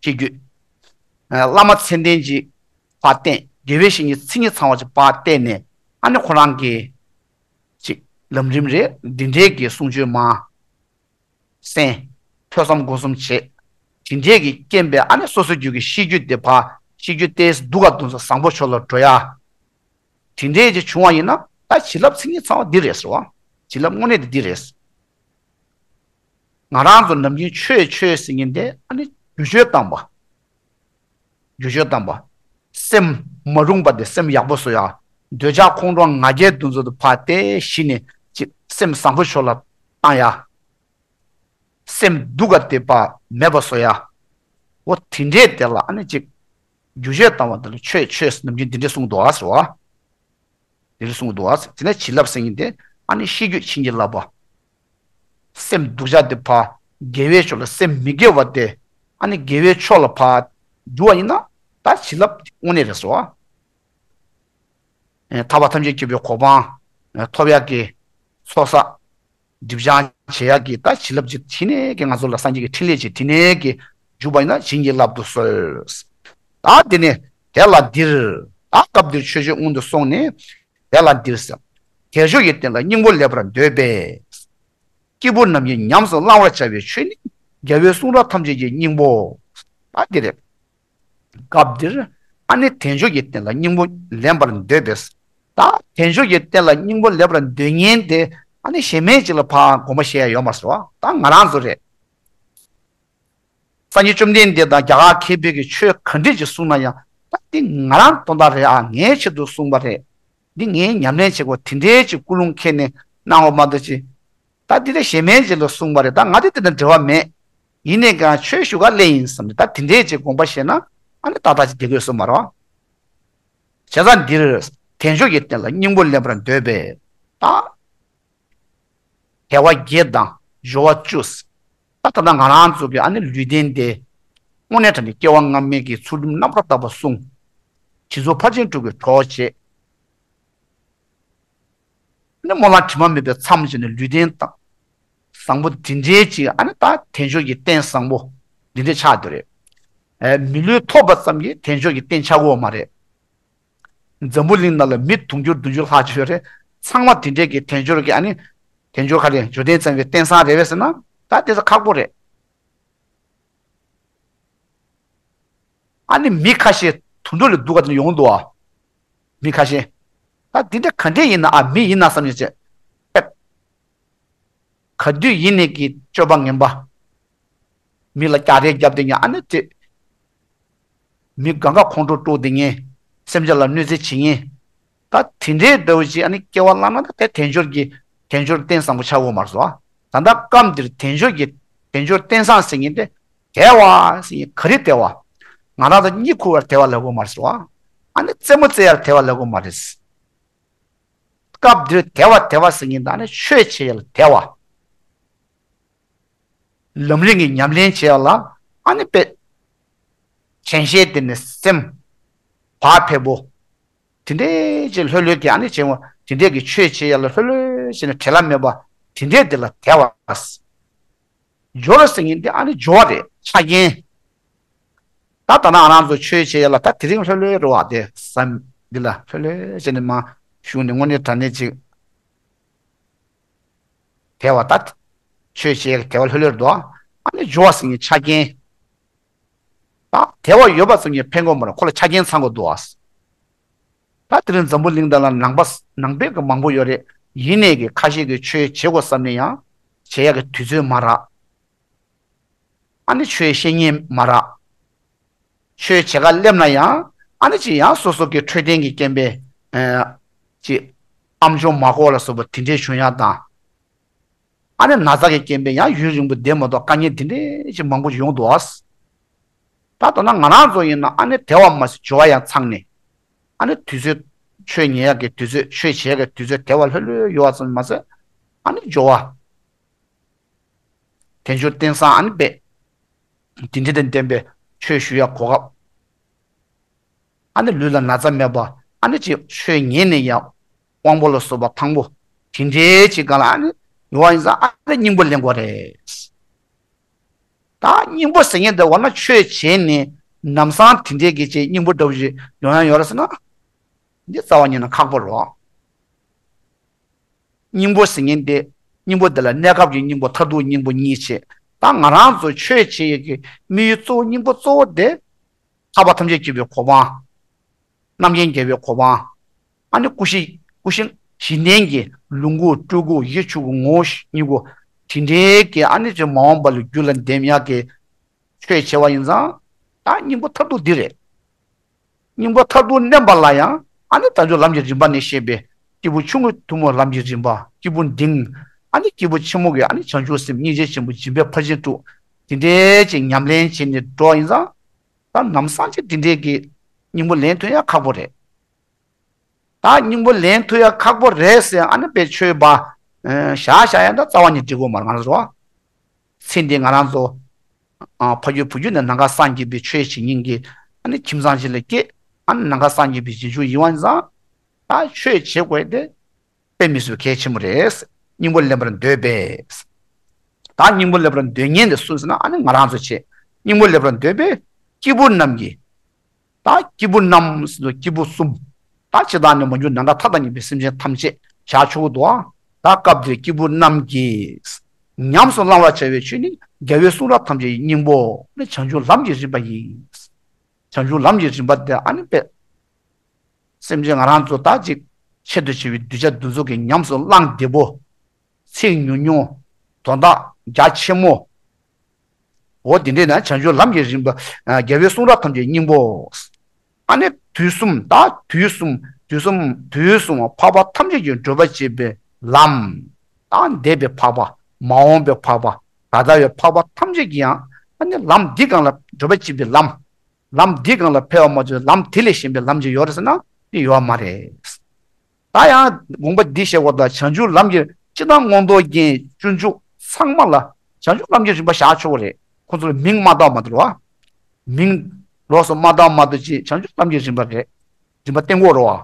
ཤེས་རྒྱུད། ཨ། བླ་མ་མཚན་ལྡན་ཅིག་ཕར་བསྟེན། དགེ་བའི་བཤེས་གཉེན་མཚན་ཉིད་ཚང་བ་ཅིག་ཕར་བསྟེན་ནས་ཨ་ནི་ཁོ་རང་གི་ཅིག་ལམ་རིམ་རེད། འདི་འདྲའི་གི་གསུང་ཆོས་མར་གསན། ཐོས་བསམ་སྒོམ་གསུམ་བྱེད། དེ་འདྲའི་གི་རྐྱེན་པས་ཨ་ནི་སོ་སོ་རྒྱུད་ཀྱི་ཤེས་རྒྱུད་དེ་ཕར་ཤེས་རྒྱུད་ཏོག་ཙམ་སྡུག་ག་འདུག་ཙང་བཟང་པོ་ཕྱོགས་ལ་འགྲོ་ཡ། དེ་འདྲའི་ཅིག་བྱུང་བ་ཡིན་ན་ད་བྱིན་རླབས་མཚན་ཉིད་ཚང་བ་འདི་རེད་ཟེར་བ། བྱིན་རླབས་དངོས་གནས་དེ་འདི་རེད། ང་རང་ཚོ་ནམ་རྒྱུན་ཆོས་ཆོས་ཟེར་མཁན་དེ་ཨ་ནི་རྒྱུ་སྤྱོད་དམ་པ། རྒྱུ་སྤྱོད་དམ་པ། སེམས་མ་རུངས་པ་དེ་སེམས་ཡག་པོ་བཟོ་ཡ། འདོད་ཆགས་ཁོང་ཁྲོ་ང་རྒྱལ་འདུ་འཛི་དེ་ཕར་ཏོག་ཙམ་ཞི་ནས་ཅིག་སེམས་བཟང་པོ་ཕྱོགས་ལ་བཏང་ཡ། སེམས་སྡུག་ག་དེ་ཕར་མེད་པ་བཟོ་ཡ། འོ་དེ་འདྲས་དེ་ལ་ཨ་ནི་ཅིག་རྒྱུ་སྤྱོད་དམ་པ་དེ་ལ་ཆོས་ཆོས་ནམ་རྒྱུན་དེ་འདྲས་གསུངས་འདུག་ཨ་ཟེར་བ། དེ་འདྲས་གསུངས་འདུག་ཨ་ཟེར། དེ་ནས་བྱིན་རླབས་ཟེར་མཁན་དེ་ཨ་ནི་ཤེས་རྒྱུད་བྱིན་གྱིས་བརླབས་པ། སེམས་སྡུག་ཅག་དེ་ཕར་དགེ་བའི་ཕྱོགས་ལ་སེམས་མི་དགེ་བ་དེ་ཨ་ནི་དགེ་བའི་ཕྱོགས་ལ་ཕར་བསྒྱུར་བ་ཡིན་ན་ད་བྱིན་རླབས་དངོས་གནས་རེད་ཟེར་བ། ཨེ། ཐར་པ་ཐམས་ཅད་མཁྱེན་པའི་གོ་འཕང་ཨེ་ཐོབ་ཡག་གི་ཚོགས་བསགས། སྒྲིབ་སྦྱང་བྱེད་ཡག་གི་ད་བྱིན་རླབས་ཅིག་དེ་ནས་ཀྱི་ང་ཚོ་ལ་སངས་རྒྱས་ཀྱི་འཕྲིན་ལས་ཅིག་དེ་ནས་ཀྱི་འཇུག་པ་ཡིན་ན་བྱིན་གྱིས་བརླབ་ཏུ་གསོལ། ད་དེ་ནས་དེ་ལ་འདིར། ད་སྐབས་འདིར་ཆོས་སྤྱོད་སྔོན་དུ་སོང་ནས་དེ་ལ་འདིར་ཟེར། དལ་འབྱོར་གྱི་རྟེན་ལ་སྙིང་པོ་ལེན་པར་འདོད་པས། སྐྱེས་བུ་རྣམས་ཀྱིས་ཉམས་སུ་བླང་བར་བྱ་བའི་ཆོས་ནི་རྒྱལ་བའི་གསུང་རབ་ཐམས་ཅད་ཀྱི་སྙིང་པོ། ད་འདི་རེད། སྐབས་འདིར་ཨ་ནི་དལ་འབྱོར་གྱི་རྟེན་ལ་སྙིང་པོ་ལེན་པར་འདོད་པས། ད་དལ་འབྱོར་གྱི་རྟེན་ལ་སྙིང་པོ་ལེན་པར་འདོད་མཁན་དེ་ཨ་ནི་གཞན་མ་ཅིག་ལ་ཕར་དགོངས་པ་བཞེས་ཡ་ཡོད་མ་རེད་བ། ད་ང་རང་ཚོ་རེད། སངས་རྒྱས་བཅོམ་ལྡན་འདས་དང་རྒྱ་གར་མཁས་པའི་གི་ཆོས་ག་འདྲས་ཅིག་གསུངས་ན་ཡང་ད་འདི་ང་རང་དོན་དག་རེད་ཨ། ངའི་ཆེད་དུ་གསུངས་པ་རེད། འདི་ངས་ཉམས་ལེན་བྱེད་དགོས་དེ་འདྲའི་ཅིག་ཀུན་སློང་འཁྱེར་ནས་གནང་བ་མ་གཏོགས་ཅིག་ད་འདི་ལས་གཞན་མ་ཅིག་ལ་གསུངས་པ་རེད། ད་ང་དེ་དེ་དང་འབྲེལ་བ་མེད། ཡིན་ནའི་ཀྱང་ཆོས་ཞུ་ག་སླེབས་ཡིན་བསམ་ནས་ད་དེ་འདྲའི་ཅིག་དགོངས་པ་བཞེས་ན་ཨ་ནི་ཏག་ཏག་ཅིག་བསྡད་དགོས་སོ་མ་རེད་བ། བྱས་ཙང་འདིར་དལ་འབྱོར་གྱི་རྟེན་ལ་སྙིང་པོ་ལེན་པར་འདོད་པས། ད་དལ་བ་བརྒྱད་དང་འབྱོར་བ་བཅུ། ད་ད་ལྟ་ང་རང་ཚོ་གི་ཨ་ནི་ལུས་རྟེན་དེ་དངོས་གནས་དྲང་གནས་སྐྱེ་བ་སྔ་མའི་གི་ཚུལ་ཁྲིམས་རྣམ་པར་དག་པ་བསྲུང་། དྲིན་གཟོ་ཕར་ཕྱིན་དྲུག་གི་གྲོགས་བྱེད། ནི་སྨོན་ལམ་དྲི་མ་མེད་པའི་མཚམས་བཅད་ནས་ལུས་རྟེན་དང་། བཟང་པོ་འདི་འདྲའི་ཅིག་ཨ་ནི་ད་དལ་འབྱོར་གྱི་རྟེན་བཟང་པོ་འདི་འདྲའི་ཆགས་འདུག་རེད། ཨེ། མི་ལུས་ཐོབ་པ་ཙམ་གྱིས་དལ་འབྱོར་གྱི་རྟེན་ཆགས་ཀྱི་ཡོད་མ་རེད། འཛམ་བུ་གླིང་ནང་ལ་མི་དུང་ཕྱུར་བདུན་ཅུ་ལྷག་ཅིག་ཡོད་རེད། ཚང་མ་འདི་འདྲའི་གི་དལ་འབྱོར་གྱི་ཨ་ནི་དལ་འབྱོར་ག་རེ་འབྱོར་ལྡན་ཚང་བའི་རྟེན་བཟང་རེད་པས་ཟེར་ན་ད་དེ་ཚོ་ཁག་པོ་རེད། ཨ་ནི་མི་ཁ་ཤས་དུད་འགྲོ་ལས་སྡུག་ག་དེ་ཡོང་འདུག་ཨ། མི་ཁ་ཤས། ད་འདི་འདྲ་ག་འདྲས་ཡིན་ན་ཨ་མི་ཡིན་ན་བསམ་ནས་བྱས། ག་དུས་ཡིན་ནས་ཀྱི་སྤྱོད་པ་ངན་པ། མི་ལ་རྒྱག་རེས་རྒྱབ་བསྡད་མཁན་ཨ་ནི་དེ། མི་གང་ག་ཁོང་ཁྲོ་དཀྲུག་བསྡད་མཁན། སེམས་ཅན་ལ་གནོད་འཚེ་བྱེད་མཁན། ད་དེ་འདྲའི་འདྲ་བོ་ཅིག་ཨ་ནི་སྐྱེ་བ་བླངས་ན་ད་དེ་དལ་འབྱོར་གྱི་དལ་འབྱོར་རྟེན་བཟང་པོ་ཆགས་ཡོད་མ་རེད་སོ། ད་ལྟ་སྐབས་འདིར་དལ་འབྱོར་གྱི་དལ་འབྱོར་རྟེན་བཟང་ཟེར་མཁན་དེ། དལ་བ་ཟེར་མཁན་ག་རེ་དལ་བ། ང་རང་ཚོ་གཉིད་ཁུག་པར་དལ་བ་ལབ་དགོས་མ་རེད་སོ། ཨ་ནི་རྩེད་མོ་རྩེ་ཡར་དལ་བ་ལབ་དགོས་མ་རེད། སྐབས་འདིར་དལ་བ་དལ་བ་ཟེར་མཁན་ད་ནི་ཆོས་བྱེད་ཡ་ལ་དལ་བ། ལམ་རིམ་གྱི་ཉམས་ལེན་བྱེད་ཡ་ལ་ཨ་ནི་དཔེ། ཞེན་ཤེས་དེ་ནི་སེམས། བག་ཕེབས་པོ། དེ་འདྲའི་ཅིག་ལྷོད་ལྷོད་ཀྱི་ཨ་ནི་བྱེད་འོ་དེ་འདྲའི་གི་ཆོས་བྱེད་ཡ་ལ་ལྷོད་ལྷོད་བྱས་ནས་བྲེལ་བ་མེད་པ་དེ་འདྲའི་དེ་ལ་དལ་བ། འབྱོར་ཟེར་མཁན་དེ་ཨ་ནི་འབྱོར་བ་རེད་ཆ་རྐྱེན། ད་ད་ནང་ང་རང་ཚོ་ཆོས་བྱེད་ཡ་ལ་ད་དེ་རིང་ལྷོད་ལྷོད་རེད་བ་དེ་བསམ་འདི་ལ་ལྷོད་ལྷོད་བྱས་ནས་མ་ཞུགས་ནས་དངོས་གནས་དྲང་གནས་ཅིག་དལ་བ་ད། ཆོས་བྱེད་ཡ་གི་དལ་བ་ལྷོད་ལྷོད་འདུག་ཨ་ནི་འབྱོར་བ་ཟེར་མཁན་ཆ་རྐྱེན། ད་དལ་བ་ཡོད་པ་ཙམ་གྱིས་ཕན་གྱི་མ་རེད་ཁོ་ལ་ཆ་རྐྱེན་ཚང་དགོས་འདུག་ཨ། ད་དེ་རིང་འཛམ་བུ་གླིང་འདི་ལ་ནང་པ་ནང་པའི་གི་མང་པོ་ཡོད་རེད། ཡིན་ནའི་གི་ཁ་ཤས་ཀྱིས་ཆོས་བྱེད་དགོས་བསམ་ནས་ཡང་བྱེད་ཡ་གི་དུས་ཚོད་མ་རག་ཨ་ནི་ཆོས་བཤད་མཁན་མ་རག་ཆོས་བྱེད་ག་སླེབས་ན་ཡང་ཨ་ནི་ཅིག་ཡང་སོ་སོ་གི་འཕྲོད་བསྟེན་གྱི་རྐྱེན་པས་ཨ་ཅིག་ཨམ་ཅོག་མ་གོ་ལ་སོགས་པ་དེ་འདྲས་བྱུང་ཡག་དང་། ཨ་ནི་ན་ཚ་གི་རྐྱེན་པས་ཡང་ཡུན་རིང་པོ་བསྡད་མ་ཐུབ་དཀའ་ངལ་དེ་འདྲས་ཅིག་མང་པོ་ཡོང་འདུག་ཨ། ད་ལྟ་ན་ང་རང་ཚོ་ཡིན་ན་ཨ་ནི་དེ་བ་མ་ཟད་སྦྱོར་བ་ཡང་ཚང་ནས་ཨ་ནི་དུས་ཚོད་ཆོས་ཉན་ཡག་གི་དུས་ཚོད་ཆོས་བྱེད་ཡག་གི་དུས་ཚོད་དེ་བ་ལྷོད་ལྷོད་ཡོད་པ་ཙམ་མ་ཟད་ཨ་ནི་སྦྱོར་བ། དལ་འབྱོར་རྟེན་བཟང་ཨ་ནི་པས། དེ་འདྲ་དང་ལྡན་པའི་ཆོས་ཞུ་ཡག་གོ་སྐབས། ཨ་ནི་ལུས་ལ་ན་ཚ་མེད་པ་ཨ་ནི་ཅིག་ཆོས་ཉན་ནས་ཡང་དབང་པོ་ལ་སོགས་པ་ཐང་པོ་དེ་འདྲའི་ཅིག་ག་ལ་ཨ་ནི་ཡོང་བ་ཡིན་ཙང་ཨ་ནི་སྙིང་པོ་ལེན་དགོས་རེད། ད་སྙིང་པོ་ཟེར་མཁན་དེ་འོ་ན་ཆོས་བྱས་ནས་ལམ་སང་དེ་འདྲའི་གི་ཅིག་སྙིང་པོ་འདྲ་བོ་ཞིག་ཡོང་ཡག་ཡོད་རེད་ཟེར་ན། འདི་རྩ་བ་ཉིད་ནས་ཁག་པོ་རེད། སྙིང་པོ་ཟེར་མཁན་དེ་སྙིང་པོ་དེ་ལ་གནས་སྐབས་ཀྱི་སྙིང་པོ་མཐར་ཐུག་སྙིང་པོ་གཉིས་བྱས། ད་ང་རང་ཚོ་ཆོས་བྱེད་ཡས་ཀྱི་དམིགས་ཡུལ་གཙོ་བོ་སྙིང་པོ་གཙོ་བོ་དེ་ཐར་པ་ཐམས་ཅད་མཁྱེན་པའི་གོ་འཕང་། རྣམ་མཁྱེན་རྒྱལ་བའི་གོ་འཕང་། ཨ་ནི་སྐུ་བཞི་སྐུ་བཞི་གཞི་རྟེན་གྱི་ལོངས་སྐུ་སྤྲུལ་སྐུ་ཡིད་ཆེས་སྐུ་ངོ་བོ་ཉིད་སྐུ་དེ་འདྲའི་གི་ཨ་ནི་ཅིག་མ་འོངས་པ་ལ་རྒྱུད་ལ་འདེབས་ཡག་གི་ཆོས་བྱེད་པ་ཡིན་ཙང་ད་སྙིང་པོ་མཐར་ཐུག་འདི་རེད། སྙིང་པོ་མཐར་ཐུག་བརྣན་པ་ལ་ཡང་ཨ་ནི་དལ་འབྱོར་ལམ་གྱི་རིམ་པ་ནས་བཤད་པའི་སྐྱེས་བུ་ཆུང་ངུའི་ཐུན་མོང་ལམ་གྱི་རིམ་པ་སྐྱེས་བུ་འབྲིང་། ཨ་ནི་སྐྱེས་བུ་ཆེན་མོ་གི་ཨ་ནི་བྱང་ཆུབ་སེམས་སྙིང་རྗེ་ཆེན་པོ་སྦྱིན་པའི་ཕར་ཕྱིན་དྲུག་དེ་འདྲའི་ཅིག་ཉམས་ལེན་བྱས་ནས་འགྲོ་ཡིན་ཙང་ད་ལམ་སང་ཅིག་དེ་འདྲའི་གི་སྙིང་པོ་ལེན་ཐུབ་ཡག་ཁག་པོ་རེད། ད་སྙིང་པོ་ལེན་ཐུབ་ཡག་ཁག་པོ་རེད་ཟེར་ཨ་ནི་པའི་ཆོས་པ་བཞག་བཞག་ཡག་ད་རྩ་བ་ནས་འགྲིག་གི་མ་རེད། ང་ཚོ་ཚེ་འདི་ང་རང་ཚོ་ཨ་ཕ་རྒྱུད་བུ་རྒྱུད་ནས་ནམ་མཁའ་སངས་རྒྱས་པའི་ཆོས་བྱེད་མཁན་གྱི་ཨ་ནི་ཁྱིམ་ཚང་ཞིག་ལ་སྐྱེས། ཨ་ནི་ནམ་མཁའ་སངས་རྒྱས་པའི་རྗེས་འཇུག་ཡིན་པ་ཙང་ད་ཆོས་བྱེད་དགོས་དེ་དཔེ་མི་སྲིད་གལ་ཆེན་པོ་རེད། སྙིང་པོ་ལེན་པར་འདོད་པས། ད་སྙིང་པོ་ལེན་པར་འདོད་མཁན་དེ་སུ་ཟེར་ན་ཨ་ནི་ང་རང་ཚོ་བྱེད། སྙིང་པོ་ལེན་པར་འདོད་པས་སྐྱེས་བུ་རྣམས་ཀྱིས། ད་སྐྱེས་བུ་རྣམས་ཟེར་དུས་སྐྱེས་བུ་གསུམ། ད་ཇི་ལྟར་ནི་མ་གྱུར་ནམ་མཁའ་མཐའ་དང་མཉམ་པའི་སེམས་ཅན་ཐམས་ཅད་བཞག་ཆོག་གི་འདུག་ཨ། ད་སྐབས་འདིར་སྐྱེས་བུ་རྣམས་ཀྱིས་ཉམས་སུ་བླང་བར་བྱ་བའི་ཆོས་ནི་རྒྱལ་བའི་གསུང་རབ་ཐམས་ཅད་ཀྱི་སྙིང་པོ་ནི་བྱང་ཆུབ་ལམ་གྱི་རིམ་པ་ཡིན། བྱང་ཆུབ་ལམ་གྱི་རིམ་པ་དེ་ཨ་ནི་པས། སེམས་ཅན་ང་རང་ཚོ་ད་ཅིག་ཆེད་དུ་བྱས་པའི་གདུལ་བྱ་འདི་ཚོ་གི་ཉམས་སུ་བླང་བདེ་པོ། ཚིག་ཉུང་ཉུང་། དོན་དག་རྒྱ་ཆེན་མོ། འོ་དེ་འདྲས་ན་བྱང་ཆུབ་ལམ་གྱི་རིམ་པ། རྒྱལ་བའི་གསུང་རབ་ཐམས་ཅད་སྙིང་པོ། ཨ་ནི་དུས་གསུམ་ད་དུས་གསུམ་དུས་གསུམ་དུས་གསུམ་འཕགས་པ་ཐམས་ཅད་ཀྱིས་བགྲོད་པ་བྱེད་པའི་ལམ། ད་འདས་པའི་འཕགས་པ། མ་འོངས་པའི་འཕགས་པ། ད་ལྟ་བའི་འཕགས་པ་ཐམས་ཅད་ཀྱིས་ཡང་ཨ་ནི་ལམ་འདི་སྒང་ལ་བགྲོད་པ་བྱེད་པའི་ལམ། ལམ་འདི་སྒང་ལ་ཕེབས་པ་མ་གཏོགས་ལམ་དེ་ལས་གཞན་པའི་ལམ་ཅིག་ཡོད་རེད་ཟེར་ན་དེ་ཡོད་མ་རེད། ད་ཡང་དགོངས་པ་འདི་བཞེས་པ་དང་བྱང་ཆུབ་ལམ་གྱི་སྤྱི་དང་མངོན་རྟོགས་རྒྱན་སྤྱོད་འཇུག་ཚང་མ་ལ་བྱང་ཆུབ་ལམ་གྱི་རིམ་པ་བཞག་ཆོག་གི་རེད། ཁོ་ཚོ་ལ་མིང་མ་བཏགས་མ་གཏོགས་རེད་བ། མིང་ལོགས་སུ་མ་བཏགས་མ་གཏོགས་ཅིག་བྱང་ཆུབ་ལམ་གྱི་རིམ་པ་རེད། རིམ་པ་བསྟན་དགོས་རེད་བ།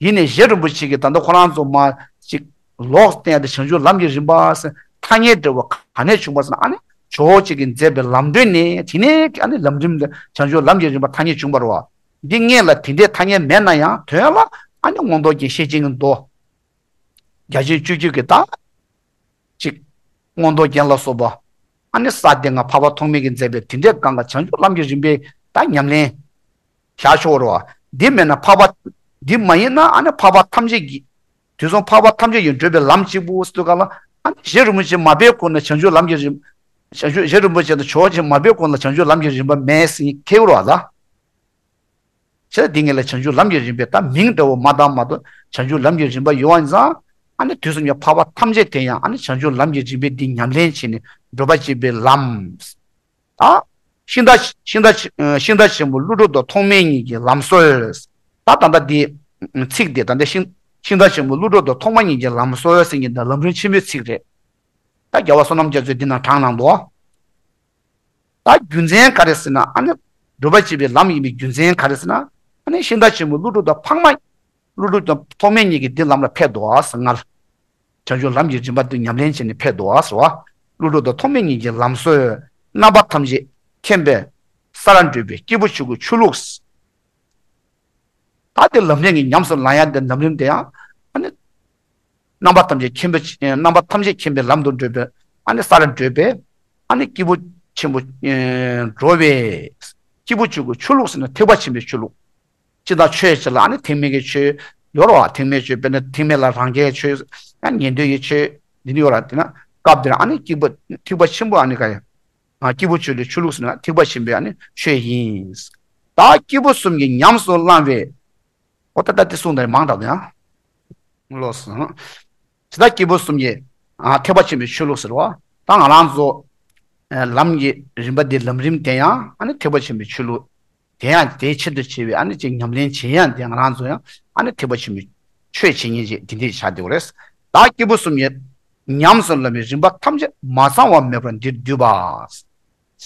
ཡིན་ནའི་རྗེ་རིན་པོ་ཆེ་གིས་ད་ལྟ་ཁོ་རང་ཚོ་མ་ཅིག་ལོགས་བསྟན་ཡ་དེ་བྱང་ཆུབ་ལམ་གྱི་རིམ་པ་ཟེར་ཐ་སྙད་འདྲ་བོ་ག་ནས་བྱུང་བ་ཟེར་ན་ཨ་ནི་ཇོ་བོ་རྗེ་གིས་མཛད་པའི་ལམ་སྒྲོན་ནས་དེ་ནས་ཨ་ནི་ལམ་རིམ་ལ་བྱང་ཆུབ་ལམ་གྱི་རིམ་པ་ཐ་སྙད་བྱུང་བ་རེད་བ། འདི་སྔོན་ལ་དེ་འདྲའི་ཐ་སྙད་མེད་ན་ཡང་དོན་ལ་ཨ་ནི་མངོན་རྟོགས་རྒྱན་བཤད་ཅིང་མདོ། རྒྱ་ཆེན་སྤྱོད་བརྒྱུད་ཀྱི་ད། གཅིག་མངོན་རྟོགས་རྒྱན་ལ་སོགས་པ། ཨ་ནི་ས་སྡེ་ལྔ་འཕགས་པ་ཐོགས་མེད་ཀྱིས་མཛད་པའི་དེ་འདྲའི་སྒང་ག་བྱང་ཆུབ་ལམ་གྱི་རིམ་པའི་ད་ཉམས་ལེན། བྱ་ཆོག་རོ། འདི་མེད་ན་འཕགས་པ། འདི་མ་ཡིན་ན་ཨ་ནི་འཕགས་པ་ཐམས་ཅད་ཀྱི། དུས་གསུམ་འཕགས་པ་ཐམས་ཅད་ཀྱི་བགྲོད་པའི་ལམ་གཅིག་པུ་ཟེར་དུས་ག་ལ། ཨ་ནི་རྗེ་རིན་པོ་ཆེ་མ་པའི་གོང་ན་བྱང་ཆུབ་ལམ་གྱི་རིམ། བྱང་ཆུབ་རྗེ་རིན་པོ་ཆེ་དང་ཇོ་བོ་རྗེ་མ་པའི་གོང་ལ་བྱང་ཆུབ་ལམ་གྱི་རིམ་པ་མེད་ཟེར་ཁེལ་རོ་ལ། བྱས་ཙང་འདི་ངེད་ལ་བྱང་ཆུབ་ལམ་གྱི་རིམ་པའི་ད་མིང་འདྲ་བོ་མ་བཏགས་མ་གཏོགས་བྱང་ཆུབ་ལམ་གྱི་རིམ་པ་ཡོད་པ་ཡིན་ཙང་། ཨ་ནི་དུས་གསུམ་གྱི་འཕགས་པ་ཐམས་ཅད་དེ་ཡང་ཨ་ནི་བྱང་ཆུབ་ལམ་གྱི་རིམ་པའི་འདི་ཉམས་ལེན་བྱས་ནས་བགྲོད་པ་བྱེད་པའི་ལམ། ད་ཤིང་རྟ་ཤིང་རྟ་ཤིང་རྟ་ཆེན་པོ་ཀླུ་སྒྲུབ་དང་ཐོགས་མེད་གཉིས་ཀྱི་ལམ་སྲོལ། ད་ད་ལྟ་འདི་ཚིག་འདི་ད་ལྟ་ཤིང་ཤིང་རྟ་ཆེན་པོ་ཀླུ་སྒྲུབ་དང་ཐོགས་མེད་གཉིས་ཀྱི་ལམ་སྲོལ་ཟེར་མཁན་འདི་ལམ་རིམ་ཆེན་པོའི་ཚིག་རེད། ད་རྒྱལ་བ་བསོད་ནམས་རྒྱ་མཚོས་འདི་ནང་དྲངས་གནང་འདུག་ད་རྒྱུ་མཚན་ག་རེ་ཟེར་ན་ཨ་ནི་བགྲོད་པ་བྱེད་པའི་ལམ་ཡིན་པའི་རྒྱུ་མཚན་ག་རེ་ཟེར་ན། ཨ་ནི་ཤིང་རྟ་ཆེན་པོ་ཀླུ་སྒྲུབ་དང་འཕགས་མ། ཀླུ་སྒྲུབ་དང་ཐོགས་མེད་གཉིས་ཀྱིས་འདི་ལམ་ལ་ཕེབས་འདུག་ཟེར་སྔར། བྱང་ཆུབ་ལམ་གྱི་རིམ་པ་འདི་ཉམས་ལེན་བྱས་ནས་ཕེབས་འདུག་ཟེར་བ། ཀླུ་སྒྲུབ་དང་ཐོགས་མེད་གཉིས་ཀྱི་ལམ་སྲོལ། རྣམ་པ་ཐམས་ཅད་མཁྱེན་པའི་ས་ར་འབྲོས་པའི་སྐྱེས་བུ་ཆོས་སྐུའི་ཆོས་ལུགས། ད་དེ་ལམ་རིམ་གྱི་ཉམས་སུ་བླང་ཡ་དེ་ལམ་རིམ་དེ་ཡང་ཨ་ནི། རྣམ་པ་ཐམས་ཅད་མཁྱེན་པའི་རྣམ་པ་ཐམས་ཅད་མཁྱེན་པའི་ལམ་དུ་བགྲོད་པའི་ཨ་ནི་ས་ར་འབྲོས་པའི་ཨ་ནི་སྐྱེས་བུ་ཆེན་པོ་འགྲོ་བའི་སྐྱེས་བུ་ཆོས་སྐུའི་ཆོས་ལུགས་ཟེར་ན་ཐེག་པ་ཆེན་པོའི་ཆོས་ལུགས། སྤྱིར་བཏང་ཆོས་བྱེད་ལ་ཨ་ནི་ཐེག་དམན་གྱི་ཆོས་ཡོད་རེད་བ། ཐེག་དམན་ཆོས་དཔེར་ན་ཐེག་དམན་ལ་རང་རྒྱལ་ཆོས་ཡང་ཉན་ཐོས་ཀྱི་ཆོས་འདི་འདྲ་ཡོད་རེད། དེ་ན་སྐབས་འདིར་ཨ་ནི་སྐྱེས་བུ་ཐེག་པ་ཆེན་པོ་ཨ་ནི་ག་ཡ། སྐྱེས་བུ་ཆོས་ལུགས་ཆོས་ལུགས་ཟེར་ན་ཐེག་པ་ཆེན་པོའི་ཨ་ནི་ཆོས་ཡིན། ད་སྐྱེས་བུ་གསུམ་གྱིས་ཉམས་སུ་བླངས་པའི། ཨོ་ད་ལྟ་དེ་གསུངས་དང་མང་དྲགས་ཡང་། ལོས། ཇི་ལྟར་སྐྱེས་བུ་གསུམ་གྱི་ཨ་ཐེག་པ་ཆེན་པོའི་ཆོས་ལུགས་ཟེར་བ། ད་ང་རང་ཚོ་ཨ་ལམ་གྱི་རིམ་པ་འདི་ལམ་རིམ་དེ་ཡང་ཨ་ནི་ཐེག་པ་ཆེན་པོའི་ཆོས་ལུགས། དེ་ཡང་དེའི་ཆེད་དུ་བྱས་པའི་ཨ་ནི་ཅིག་ཉམས་ལེན་བྱེད་ཡང་དེ་ང་རང་ཚོ་ཡང་ཨ་ནི་ཐེག་པ་ཆེན་པོའི་ཆོས་བྱེད་མཁན་ཅིག་དེ་འདྲས་ཆགས་བསྡད་ཡོད་རེད། ད་སྐྱེས་བུ་གསུམ་གྱིས་ཉམས་སུ་བླངས་པའི་རིམ་པ་ཐམས་ཅད་མ་ཚང་བ་མེད་པར་འདིར་བསྡུས་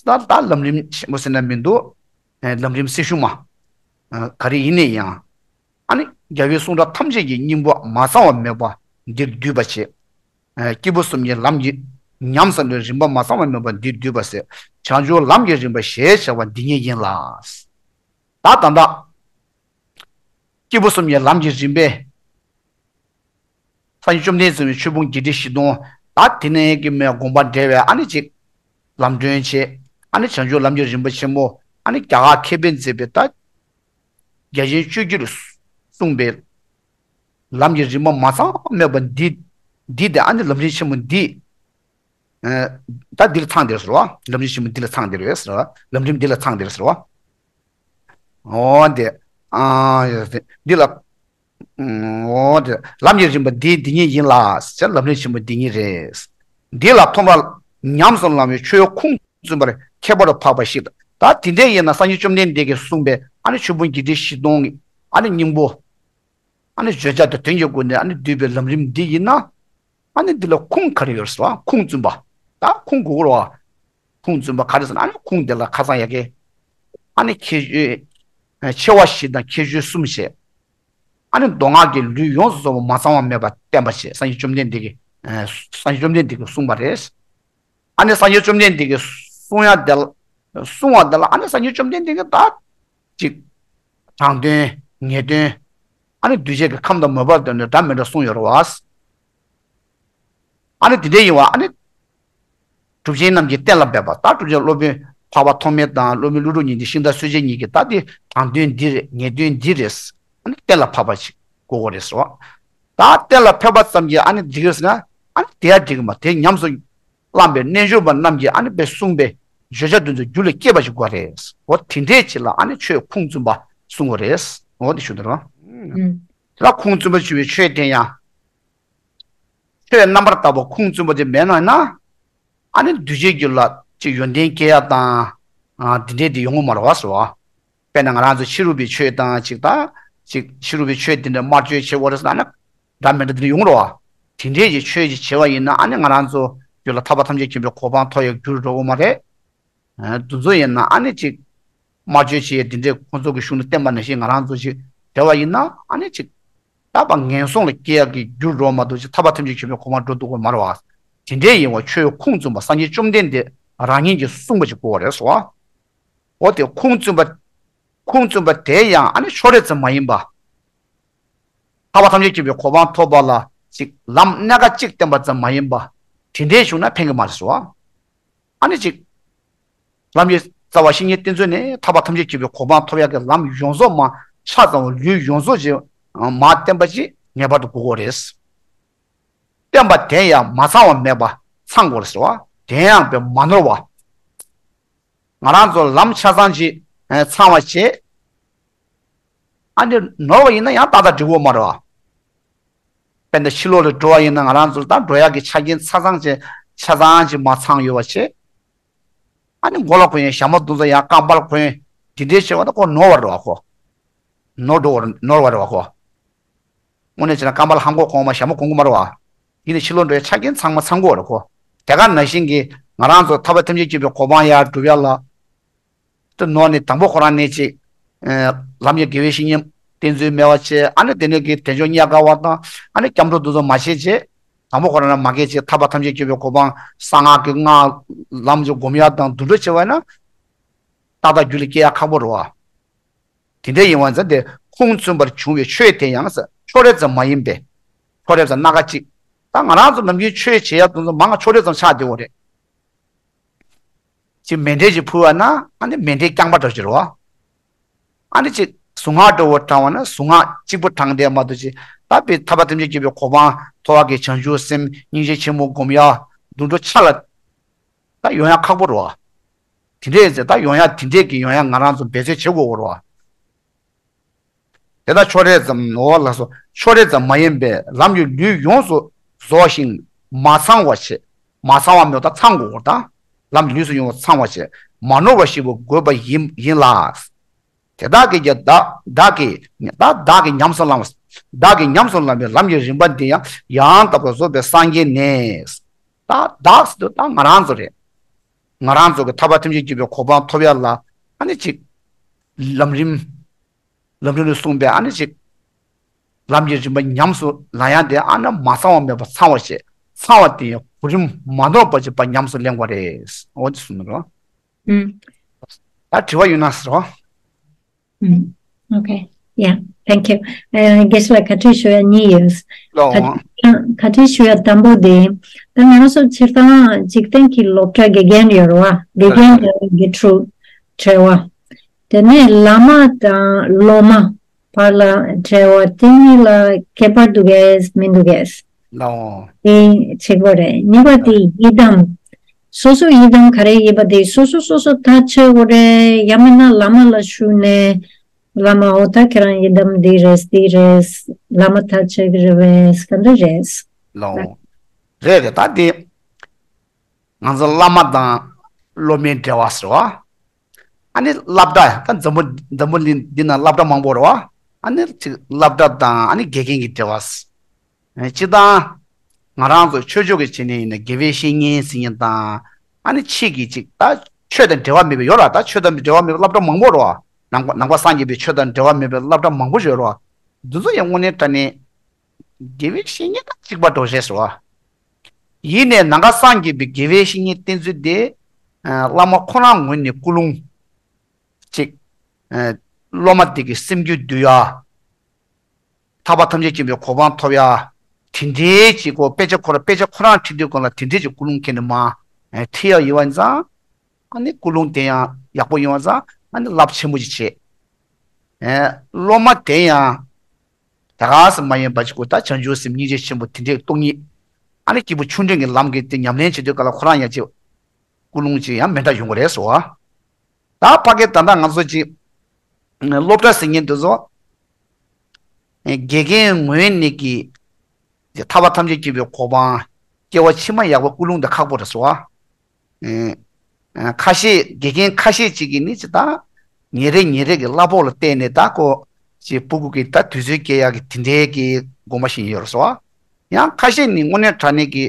པ། ད་ད་ལམ་རིམ་ཆེན་པོ་ཟེར་ན་མི་འདུག་ལམ་རིམ་སྲིད་ཞུ་མ། ག་རེ་ཡིན་ནའི་ཡང་། ཨ་ནི་རྒྱལ་བའི་གསུང་སྒྲ་ཐམས་ཅད་ཀྱི་སྙིང་པོ་མ་ཚང་བ་མེད་པ་འདིར་བསྡུས་པ་བྱས། སྐྱེས་བུ་གསུམ་གྱི་ལམ་གྱི་ཉམས་སུ་ལེན་རིམ་པ་མ་ཚང་བ་མེད་པ་འདིར་བསྡུས་པ་ཟེར། བྱང་ཆུབ་ལམ་གྱི་རིམ་པ་ཞེས་བྱ་བ་འདི་ཉིད་ཡིན་ལ། ད་ད་ལྟ་སྐྱེས་བུ་གསུམ་གྱི་ལམ་གྱི་རིམ་པས། སངས་རྒྱས་བཅོམ་ལྡན་འདས་གསུངས་པའི་ཆོས་ཕུང་བརྒྱད་ཁྲི་བཞི་སྟོང་། ད་དེ་ནས་ཀྱི་མའི་དགོངས་པ་འགྲེལ་བའི་ཨ་ནི་ཅིག་ལམ་སྒྲོན་བྱས། ཨ་ནི་བྱང་ཆུབ་ལམ་གྱི་རིམ་པ་ཆེན་མོ། ཨ་ནི་རྒྱ་གར་མཁས་པས་མཛད་པའི་ད་རྒྱ་ཆེན་སྤྱོད་བརྒྱུད་གསུངས་པའི་ལམ་གྱི་རིམ་པ་མ་ཚང་མེད་པ་འདི། འདི་དེ་ཨ་ནི་ལམ་རིམ་ཆེན་མོ་འདི། ད་འདི་ལ་ཚང་བསྡད་ཟེར་བ། ལམ་རིམ་ཆེན་མོ་འདི་ལ་ཚང་བསྡད་རེད་ཟེར་བ། ལམ་རིམ་འདི་ལ་ཚང་བསྡད་ཟེར་བ། འོ་དེ། ཨ་འདི་ལ། འོ་དེ་ལམ་གྱི་རིམ་པ་འདི་འདི་ཉིད་ཡིན་ལ་ཟེར། ལམ་རིམ་ཆེན་པོ་འདི་ཉིད་རེད། འདི་ལ་ཐོག་མར་ཉམས་སུ་བླང་བའི་ཆོས་ཁུངས་བཙུན་པར་ཁྱད་པར་དུ་འཕགས་པ་ཞིག་ད་དེ་འདྲ་ཡིན་ན་སངས་རྒྱས་བཅོམ་ལྡན་འདས་ཀྱིས་གསུངས་པའི་ཨ་ནི་ཆོས་ཕུང་བརྒྱད་ཁྲི་བཞི་སྟོང་གི་ཨ་ནི་སྙིང་པོ། ཨ་ནི་བརྗོད་བྱ་དང་དོན་གྱི་སྒོ་ནས་ཨ་ནི་བསྡུས་པའི་ལམ་རིམ་འདི་ཡིན་ན། ཨ་ནི་འདི་ལ་ཁུངས་ག་རེ་ཡོད་ཟེར་བ། ཁུངས་བཙུན་པ། ད་ཁུངས་དགོས་རེད་བ། ཁུངས་བཙུན་པ་ག་རེ་ཟེར་ན་ཨ་ནི་ཁུངས་དེ་ལ་ཁ་སང་ཡ་གི། ཨ་ནི་ཁྱད་ཆོས། ཆེ་བ་བཞི་དང་ཁྱད་ཆོས་གསུམ་བྱས། ཨ་ནི་མདོ་སྔགས་ཀྱི་ལུས་ཡོངས་སུ་རྫོགས་པ་མ་ཚང་བ་མེད་པར་བསྟན་པ་བྱས། སངས་རྒྱས་བཅོམ་ལྡན་འདས་ཀྱིས། སངས་རྒྱས་བཅོམ་ལྡན་འདས་ཀྱིས་གསུངས་པ་རེད། ཨ་ནི་སངས་རྒྱས་བཅོམ་ལྡན་འདས་ཀྱིས་གསུང་ཡ་དེ་ལ། གསུང་བ་དེ་ལ་ཨ་ནི་སངས་རྒྱས་བཅོམ་ལྡན་འདས་ཀྱིས་ད། ཅིག་དྲང་དོན། ངེས་དོན། ཨ་ནི་གདུལ་བྱའི་གི་ཁམས་དང་མོས་པ་དོན་དུ་འདྲ་མི་འདྲ་གསུངས་ཡོད་རེད་བ། ཨ་ནི་དེ་འདྲ་ཡིན་བ་ཨ་ནི། གྲུབ་ཆེན་རྣམས་ཀྱིས་གཏན་ལ་འབེབས་པ། ད་གྲུབ་ཆེན་སློབ་དཔོན་འཕགས་པ་ཐོགས་མེད་དང་སློབ་དཔོན་ཀླུ་སྒྲུབ་གཉིས་ཀྱིས་ཤིང་རྟ་གསོད་བྱེད་གཉིས་ཀྱིས་ད་འདི་དྲང་དོན་འདི་རེད། ངེས་དོན་འདི་རེད། ཨ་ནི་གཏན་ལ་ཕབ་པ་ཞིག་དགོས་དགོས་རེད་ཟེར་བ། ད་གཏན་ལ་ཕབ་པ་ཙམ་གྱིས་ཨ་ནི་འགྲིག་གི་རེད་ཟེར་ན། ཨ་ནི་དེ་ཡང་འགྲིག་གི་མ་རེད། དེ་ཉམས་སུ་བླངས་པའི་རྣལ་འབྱོར་པ་རྣམས་ཀྱིས་ཨ་ནི་དཔེ་གསུངས་པའི་བརྗོད་བྱ་དེ་ཚོ་རྒྱུད་ལ་སྐྱེས་པ་ཞིག་དགོས་རེད། འོ་དེ་འདྲའི་ཅིག་ལ་ཨ་ནི་ཆོས་ཁུངས་བཙུན་པ་གསུང་དགོས་རེད། འོ་དེ་ཞུ་འདོད་རེད། དེ་ལ་ཁུངས་བཙུན་པ་ཞུ་བའི་ཆོས་དེ་ཡང་། ཆོས་རྣམ་པར་དག་པ་ཁུངས་བཙུན་པ་དེ་མེད་ན་ན། ཨ་ནི་གདུལ་བྱའི་རྒྱུད་ལ་ཅིག་ཡོན་ཏན་སྐྱེ་ཡ་དང་། ཨ་འདི་འདྲས་དེ་ཡོང་གི་མ་རེད་བ་ཟེར་བ། དཔེར་ན་ང་རང་ཚོ་ཕྱི་རོལ་པའི་ཆོས་དང་ཅིག་ད། ཅིག་ཕྱི་རོལ་པའི་ཆོས་དེ་འདྲ་དམར་མཆོད་བྱེད་དགོས་རེད་ཟེར་ན་ཨ་ནི། འདྲ་མི་འདྲ་དེ་འདྲ་ཡོང་རེད་བ། དེ་འདྲས་ཀྱི་ཆོས་ཅིག་བྱེད་པ་ཡིན་ན་ཨ་ནི་ང་རང་ཚོ་རྒྱུད་ལ་ཐར་པ་ཐམས་ཅད་མཁྱེན་པའི་གོ་འཕང་ཐོབ་ཡ་རྒྱུར་འགྲོ་གི་མ་རེད། ཨ་དེ་ཚོ་ཡིན་ན་ཨ་ནི་ཅིག་དམར་མཆོད་བྱེད་ཡས་དེ་འདྲའི་ཁོང་ཚོ་གི་གཞུང་ནས་བསྟན་པ་ནང་བཞིན་ང་རང་ཚོ་ཅིག་བྱས་པ་ཡིན་ན་ཨ་ནི་ཅིག་ད་ཕར་ངན་སོང་ལ་སྐྱེ་ཡག་གི་རྒྱུར་འགྲོ་བ་མ་གཏོགས་ཅིག་ཐར་པ་ཐམས་ཅད་མཁྱེན་པའི་གོ་འཕང་འགྲོ་ཐུབ་ཀྱི་མ་རེད་བ། དེ་འདྲའི་ཡིན་བ་ཆོས་ཁུངས་བཙུན་པ་སངས་རྒྱས་བཅོམ་ལྡན་འདས་རང་ཉིད་ཀྱིས་གསུངས་པ་ཅིག་དགོས་པ་རེད་ཟེར་བ། འོ་དེ་ཁུངས་བཙུན་པ། ཁུངས་བཙུན་པ་དེ་ཡང་ཨ་ནི་ཕྱོགས་རིས་ཙམ་མ་ཡིན་པ། ཐར་པ་ཐམས་ཅད་མཁྱེན་པའི་གོ་འཕང་ཐོབ་པ་ལ་ཅིག་ལམ་སྣ་ཁ་གཅིག་བསྟན་པ་ཙམ་མ་ཡིན་པ། དེ་འདྲའི་བྱུང་ན་ཕན་གྱི་མ་རེད་ཟེར་བ། ཨ་ནི་ཅིག་ལམ་གྱི་རྩ་བ་བཤེས་གཉེན་བསྟེན་ཚུལ་ནི་ཐར་པ་ཐམས་ཅད་མཁྱེན་པའི་གོ་འཕང་ཐོབ་ཡག་གི་ལམ་ཡོངས་རྫོགས་མ་ཆ་ཚང་བ་ལུས་ཡོངས་རྫོགས་ཀྱི་མ་བསྟན་པ་ཅིག་ངེས་པར་དུ་དགོས་ཀྱི་རེད། བསྟན་པ་དེ་ཡང་མ་ཚང་བ་མེད་པ་ཚང་དགོས་རེད་ཟེར་བ། དེ་ཡང་དཔེ་མ་ནོར་བ། ང་རང་ཚོ་ལམ་ཆ་ཚང་ཅིག་ཚང་བ་བྱེད། ཨ་ནི་ནོར་བ་ཡིན་ན་ཡང་ཏག་ཏག་འགྲིག་གི་མ་རེད་བ། དཔེར་ན་ཕྱི་ལོགས་ལ་འགྲོ་བ་ཡིན་ན་ང་རང་ཚོ་ད་འགྲོ་ཡག་གི་ཆ་རྐྱེན་ཆ་ཚང་ཅིག་ཆ་ཚང་ཅིག་མ་ཚང་ཡོད་པ་བྱེད། ཨ་ནི་མགོ་ལ་གོན་ཡག་ཞྭ་མོ་དེ་ཚོ་ཡང་རྐང་པར་གོན། དེ་འདྲའི་བྱས་པ་ན་ཁོ་ནོར་བ་རེད་བ་ཁོ། ནོར་འགྲོ་བ་ནོར་བ་རེད་བ་ཁོ། དངོས་གནས་བྱས་ན་རྐང་པ་ལ་ལྷམ་གོག་གོན་མ་ཞྭ་མོ་གོན་གི་མ་རེད་བ། དེ་ནི་ཕྱི་ལོགས་འགྲོ་ཡག་ཆ་རྐྱེན་ཚང་མ་ཚང་གི་ཡོད་རེད་ཁོ། དེ་ག་ནང་བཞིན་གྱི་ང་རང་ཚོ་ཐར་པ་ཐམས་ཅད་མཁྱེན་པའི་གོ་འཕང་ཡར་སྒྲུབ་ཡག་ལ། དེ་ནོར་ནི་དང་པོ་ཁོ་རང་ནས་ཅིག་ལམ་གྱི་དགེ་བའི་བཤེས་གཉེན་བསྟེན་ཚུལ་མེད་པ་བྱས། ཨ་ནི་དེ་ནས་ཀྱི་དལ་འབྱོར་རྙེད་དཀའ་བ་དང་ཨ་ནི་སྐྱབས་འགྲོ་དེ་ཚོ་མ་བྱས་བྱས། དང་པོ་ཁོ་རང་ལ་མ་གལ་ཆེ་ཐར་པ་ཐམས་ཅད་མཁྱེན་པའི་གོ་འཕང་གསང་སྔགས་ཀྱི་སྔགས་ལམ་གྱི་སྒོམ་ཡག་དང་དུད་འགྲོ་བྱས་པ་ན། ཏག་ཏག་རྒྱུད་ལ་སྐྱེ་ཡག་ཁག་པོ་རེད་བ། དེ་འདྲ་ཡིན་བ་ཙང་དེ་ཁུངས་བཙུན་པར་བྱུང་བའི་ཆོས་དེ་ཡང་ཕྱོགས་རིས་ཙམ་མ་ཡིན་པས། ཕྱོགས་རིས་ཙམ་སྣ་ཁ་གཅིག་ད་ང་རང་ཚོ་ནམ་རྒྱུན་ཆོས་བྱེད་ཡག་དེ་ཚོ་མང་ང་ཕྱོགས་རིས་ཙམ་ཆགས་བསྡད་ཡོད་རེད། ཅིག་མཎྜལ་ཅིག་ཕུལ་བ་ན་ཨ་ནི་མཎྜལ་རྐྱང་པ་འདྲ་ཅིག་རེད་བ། ཨ་ནི་ཅིག་གཟུངས་སྔགས་འདྲ་བོ་བགྲང་བ་ན་གཟུངས་སྔགས་གཅིག་པུ་བགྲང་བསྡད་མ་གཏོགས་ཅིག་ད་དཔེ་ཐར་པ་ཐམས་ཅད་མཁྱེན་པའི་གོ་འཕང་ཐོབ་པ་གི་བྱང་ཆུབ་སེམས་སྙིང་རྗེ་ཆེན་མོ་སྒོམ་ཡག་དུད་འགྲོ་ཆ་ལ་ད་ཡོང་ཡག་ཁག་པོ་རེད་བ། དེ་འདྲས་ཟེར་ད་ཡོང་ཡ་དེ་འདྲས་ཀྱི་ཡོང་ཡ་ང་རང་ཚོ་འབད་རྩོལ་བྱེད་དགོས་རེད་བ། དེ་ལྟར་ཕྱོགས་རེ་ཙམ་ནོ་ལགས་སོ། ཕྱོགས་རེ་ཙམ་མ་ཡིན་པའི་ལམ་གྱི་ལུས་ཡོངས་སུ་རྫོགས་ཤིང་མ་ཚང་བ་བྱེད། མ་ཚང་བ་མེད་པ་ཚང་དགོས་པར་དང་། ལམ་ལུས་སུ་ཡོངས་སུ་ཚང་བ་བྱེད། མ་ནོར་བ་ཞིག་པོ་དགོས་པ་ཡིན་ཡིན་ལ། དེ་དག་གིས་ཀྱང་བདག་བདག་གིས་བདག་བདག་གིས་ཉམས་སུ་བླང་བ། བདག་གིས་ཉམས་སུ་བླང་བའི་ལམ་གྱི་རིམ་པ་འདི་ཡང་ཡང་དག་པར་རྫོགས་པའི་སངས་རྒྱས་ནས། ད་བདག་ཟེར་དུས་ད་ང་རང་ཚོ་རེད། ང་རང་ཚོ་གི་ཐར་པ་ཐམས་ཅད་མཁྱེན་པའི་གོ་འཕང་ཐོབ་ཡ་ལ་ཨ་ནི་ཅིག་ལམ་རིམ། ལམ་རིམ་ལ་གསུངས་པའི་ཨ་ནི་ཅིག་ལམ་གྱི་རིམ་པ་ཉམས་སུ་ལེན་ཡ་དེ་ཨ་ནི་མ་ཚང་བ་མེད་པར་ཚང་བ་བྱེད། ཚང་བ་དེ་ཡང་གོ་རིམ་མ་ནོར་བ་ཅིག་པ་ཉམས་སུ་ལེན་དགོས་རེད། འོ་དེ་གསུངས་ནོ། ཨུམ། ད་དྲི་བ་ཡོད་ན་ཟེར་རོ། ཨུམ། Okay. Yeah. Thank you. ཨ། དགེ་བཤེས་ལགས་ག་འདྲ་ཞུ་ཡ་གཉིས་ཡོད། ལགས་འོང་། ག་འདྲ་ཞུ་ཡ་དང་པོ་དེ། ད་ང་རང་ཚོ་སྤྱིར་བཏང་འཇིག་རྟེན་གྱི་སློབ་གྲྭ་དགེ་རྒན་ཡོད་རེད་བ། དགེ་རྒན་དང་དགེ་ཕྲུག་བྲལ་བ། དེ་ནས་བླ་མ་དང་སློབ་མ་བར་ལ་བྲལ་བ་དེ་གཉིས་ལ་ཁྱད་པར་འདུག་གས་མི་འདུག་གས། ལའོ། དེ་གཅིག་པོ་རེད། གཉིས་པ་དེ་ཡི་དམ། སོ་སོ་ཡི་དམ་ག་རེ་ཡིན་པ་དེ་སོ་སོ་སོ་སོ་ཐག་ཆོད་དགོས་རེད། ཡང་མིན་ན་བླ་མ་ལ་ཞུས་ནས་བླ་མ་འོ་ད་ཁྱེད་རང་ཡི་དམ་འདི་རེད་འདི་རེད། བླ་མ་ཐག་ཆོད་ཀྱི་རེད་པས་ག་འདྲ་རེད། ལའོ། རེད་རེད། ད་དེ་ང་ཚོ་བླ་མ་དང་སློབ་མའི་འབྲེལ་བ་ཟེར་བ། ཨ་ནི་སློབ་གྲྭ་ད་འཛམ་བུ་འཛམ་བུ་གླིང་འདི་ན་སློབ་གྲྭ་མང་པོ་རེད་བ། ཨ་ནི་ཅིག་སློབ་གྲྭ་དང་ཨ་ནི་དགེ་རྒན་གྱི་འབྲེལ་བ། སྤྱིར་བཏང་ང་རང་ཚོ་ཆོས་ཕྱོགས་ཀྱི་བྱས་ནས་ཡིན་ན་དགེ་བའི་བཤེས་གཉེན་ཟེར་མཁན་དང་ཨ་ནི་ཕྱིས་ཀྱི་ཅིག་ད་ཆོས་དང་འབྲེལ་བ་མེད་པའི་ཡོད་ར། ད་ཆོས་དང་འབྲེལ་བ་མེད་པའི་སློབ་གྲྭ་མང་པོ་རེད་བ། ནང་པ་ནང་པ་སངས་རྒྱས་པའི་ཆོས་དང་འབྲེལ་བ་མེད་པའི་སློབ་གྲྭ་མང་པོ་ཡོད་རེད་བ། འདི་ཚོ་ཡང་དངོས་གནས་དྲང་གནས་དགེ་བའི་བཤེས་གཉེན་དང་གཅིག་པ་འདྲ་བོ་རེད་ཟེར་བ། ཡིན་ནའི་ནང་པ་སངས་རྒྱས་པའི་དགེ་བའི་བཤེས་གཉེན་བསྟེན་ཚུལ་དེ། ཨ། བླ་མ་ཁོ་རང་ངོས་ནས་ཀུན་སློང་གཅིག་ཨ། སློབ་མ་དེ་གི་སེམས་རྒྱུད་འདུལ་ཡ། ཐར་པ་ཐམས་ཅད་མཁྱེན་པའི་གོ་འཕང་ཐོབ་ཡ། དེ་འདྲའི་ཅིག་གོ་དཔེ་ཆ་ཁོ་རང་དཔེ་ཆ་ཁོ་རང་ཁྲིད་དུས་སྒང་ལ་དེ་འདྲའི་ཅིག་ཀུན་སློང་ཁྱེར་ནས་མར་ཨ། ཁྲིད་ཡ་ཡོད་པ་ཡིན་ཙང་། ཨ་ནི་ཀུན་སློང་དེ་ཡང་ཡག་པོ་ཡོང་བ་ཙང་ཨ་ནི་རླབས་ཆེན་པོ་ཅིག་བྱེད། ཨེ། སློབ་མ་དེ་ཡང་ད་ག་ཟེ་མ་ཡིན་པ་ཅིག་གོ་ད་བྱང་ཆུབ་སེམས་སྙིང་རྗེ་ཆེན་པོ་དེ་འདྲའི་སྟོང་ཉིད། ཨ་ནི་སྐྱེས་བུ་ཆུང་འབྲིང་གི་ལམ་གྱི་དེ་ཉམས་ལེན་བྱེད་དུས་སྐབས་ལ་ཁོ་རང་ཡང་ཅིག་ཀུན་སློང་ཅིག་ཡང་མི་འདྲ་ཡོང་གི་རེད་ཟེར་བ། ད་ཕ་གི་ད་ལྟ་ང་ཚོ་ཅིག་སློབ་གྲྭ་ཟེར་མཁན་དེ་ཚོ་དགེ་རྒན་ངོས་ནས་ཀྱི་ཐར་པ་ཐམས་ཅད་མཁྱེན་པའི་གོ་འཕང་སྐྱེ་བ་ཕྱི་མ་ཡག་པོ་ཀུན་སློང་དེ་ཁག་པོ་རེད་ཟེར་བ། ཨེ། ཁ་ཤས་དགེ་རྒན་ཁ་ཤས་ཅིག་གིས་ནི་ཅི་ད། ཉིན་རེ་ཉིན་རེ་གི་གླ་ཕོགས་ལ་བལྟས་ནས་ད་ཁོ་ཅིག་སྤུ་གུ་གི་ད་དུས་ཚོད་སྐྱེལ་ཡག་གི་དེ་འདྲའི་གི་དགོངས་པ་བཞེས་ཡོད་རེད་ཟེར་བ། ཡང་ཁ་ཤས་ནི་དངོས་གནས་དྲང་གནས་ཀྱི།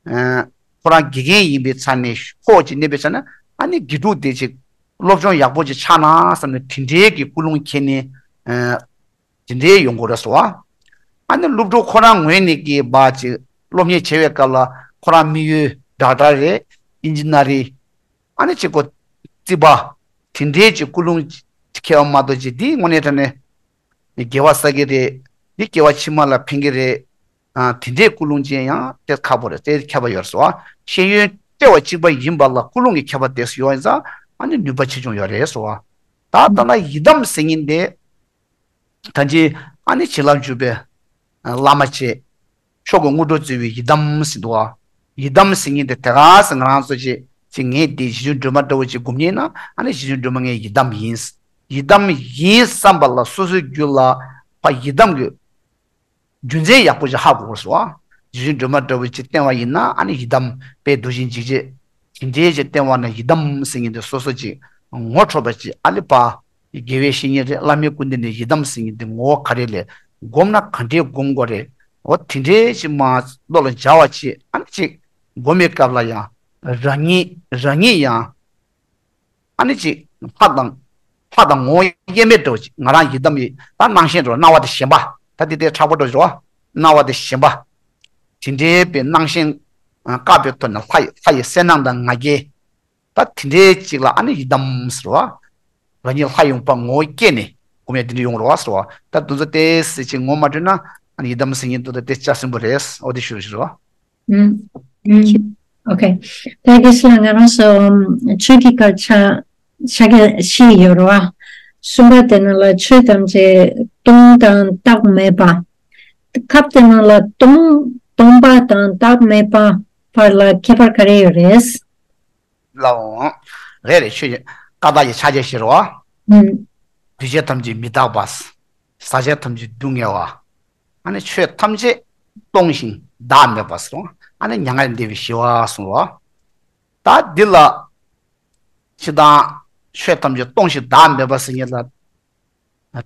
ཨ། ཁོ་རང་དགེ་རྒན་ཡིན་པའི་ཆ་ནས་ཕྱོགས་ཅིག་གནས་པའི་ཆ་ནས་ཨ་ནི་དགེ་ཕྲུག་དེ་ཅིག་སློབ་སྦྱོང་ཡག་པོ་ཅིག་ཆགས་ན་བསམ་ནས་དེ་འདྲའི་གི་ཀུན་སློང་འཁྱེར་ནས། ཨ། དེ་འདྲའི་ཡོང་གི་རེད་ཟེར་བ། ཨ་ནི་སློབ་ཕྲུག་ཁོ་རང་ངོས་ནས་ཀྱི་བ་ཅིག་སློབ་གཉེར་བྱེད་པའི་སྐབས་ལ་ཁོ་རང་དམིགས་ཡུལ་ཌོག་ཊར་རེད། ཨིན་ཇི་ནི་ཡར་རེད། ཨ་ནི་ཅིག་གོ་རྩིས་པ། དེ་འདྲའི་ཅིག་ཀུན་སློང་ཅིག་འཁྱེར་བ་མ་གཏོགས་ཅིག་འདི་དངོས་གནས་དྲང་གནས་དགེ་བ་བསགས་ཀྱི་རེད། འདི་སྐྱེ་བ་ཕྱི་མ་ལ་ཕན་གྱི་རེད། ཨ། དེ་འདྲའི་ཀུན་སློང་ཅན་ཡང་དེ་ཁག་པོ་རེད། དེ་ཁྱད་པར་ཡོད་རེད་ཟེར་བ། ཤེས་ཡོན་ལྟེ་བ་གཅིག་པ་ཡིན་པ་ལ་ཀུན་སློང་གི་ཁྱད་པར་དེ་སུ་ཡོད་ཡིན་ཙང་ཨ་ནི་ནུས་པ་ཆེ་ཆུང་ཡོད་རེད་ཟེར་བ། ད་ལྟ་ན་ཡི་དམ་ཟེར་མཁན་དེ། ད་ཅི་ཨ་ནི་བྱིན་རླབས་འཇུག་པའི་བླ་མ་བྱས། མཆོག་གི་དངོས་གྲུབ་སྩོལ་བའི་ཡི་དམ་ཟེར་འདུག་བ། ཡི་དམ་ཟེར་མཁན་དེ་དེ་ག་ཟེ་ང་རང་ཚོ་ཅིག་ཅིག་ངས་དེ་རྗེ་བཙུན་སྒྲོལ་མ་ལྟ་བུ་ཅིག་སྒོམ་མཁན་ན་ཨ་ནི་རྗེ་བཙུན་སྒྲོལ་མ་ངའི་ཡི་དམ་ཡིན། ཡི་དམ་ཡིན་བསམ་པ་ལ་སོ་སོའི་རྒྱུད་ལ་ཕ་ཡི་དམ་གྱི་རྒྱུ་མཚན་ཡག་པོ་ཅིག་ཧ་གོ་དགོས་སོ། རྗེ་བཙུན་སྒྲོལ་མ་ལྟ་བུ་ཅིག་བསྟེན་པ་ཡིན་ན་ཨ་ནི་ཡི་དམ་དཔལ་རྡོ་རྗེ་འཇིགས་བྱེད་དེ་འདྲའི་ཅིག་བསྟེན་པ་ན་ཡི་དམ་ཟེར་མཁན་དེ་སོ་སོ་ཅིག་ངོ་འཕྲོད་པ་ཅིག་ཨ་ལེ་པ། དགེ་བའི་བཤེས་གཉེན་རེད། བླ་མའི་སྐུ་མདུན་ནས་ཡི་དམ་ཟེར་མཁན་དེ་ངོ་བོ་ག་རེ་ལས་སྒོམ་ན་ག་འདྲའི་སྒོམ་དགོས་རེད། འོ་དེ་འདྲའི་ཅིག་མ་བློ་ལ་འཇགས་པ་ཅིག་ཨ་ནི་ཅིག་སྒོམ་པའི་སྐབས་ལ་ཡང་རང་ཉིད་རང་ཉིད་ཡང་ཨ་ནི་ཅིག་ལྷ་དང་ལྷ་དང་ངོ་བོ་དབྱེར་མེད་འདྲ་བོ་ཅིག་ང་རང་ཡི་དམ་ཡིན། ད་སྣང་ཞེན་འདྲ་བོ་སྣང་བ་དེ་ཞེན་པ། ད་དེ་དེ་དྲག་པོ་འདྲ་བོ་ཅིག་རེད་བ། སྣང་བ་དེ་ཞེན་པ། དེ་འདྲའི་པའི་སྣང་ཞེན་བཀག་པའི་ཐོག་ནས་ལྷ་ཡི་ལྷ་ཡི་གསལ་སྣང་དང་ང་རྒྱལ། ད་དེ་འདྲའི་ཅིག་ལ་ཨ་ནི་ཡི་དམ་ཟེར་བ། རང་ཉིད་ལྷ་ཡི་དབང་པོ་ངོ་བོ་སྐྱེས་ནས་སྒོམ་ཡ་དེ་འདྲ་ཡོང་རེད་བ་ཟེར་བ། ད་དེ་ཚོ་ཏོག་ཙམ་ཅིག་ངོ་མ་འཕྲོད་ན་ཨ་ནི་ཡི་དམ་ཟེར་མཁན་དེ་ཚོ་ཏོག་ཙམ་ཅིག་གསོན་པོ་རེད། འོ་དེ་ཞུ་རེད་བ། ཨུམ། ཨུམ། ཨོ་ཁེ། ད་དེ་སྲིད་ལ་ང་རང་ཚོ་ཆོས་ཀྱི་སྐད་ཆ་ཆ་ག་བཞི་ཡོད་རེད་བ། གསུམ་པ་དེ་ནང་ལ་ཆོས་ཐམས་ཅད་སྟོང་དང་བཏགས་མེད་པ། ཁབ་དེ་ནང་ལ་སྟོང་སྟོང་པ་དང་བཏགས་མེད་པ་བར་ལ་ཁྱད་པར་ག་རེ་ཡོད་རེད། ལའོ། རེད་རེད། ཆོས་ཀྱི་ཀ་དག་གི་ཕྱག་རྒྱ་བཞི་རེད་བ། ཨུམ། འདུས་བྱས་ཐམས་ཅད་མི་རྟག་པ། ཟག་བཅས་ཐམས་ཅད་སྡུག་བསྔལ་བ། ཨ་ནི་ཆོས་ཐམས་ཅད་སྟོང་ཞིང་བདག་མེད་པ་ཟེར་བ། ཨ་ནི་མྱ་ངན་འདས་པའི་ཞི་བ་གསུངས་བ། ད་འདི་ལ་ཕྱི་དང་ཆོས་ཐམས་ཅད་སྟོང་ཞིང་བདག་མེད་པ་ཟེར་མཁན་ལ།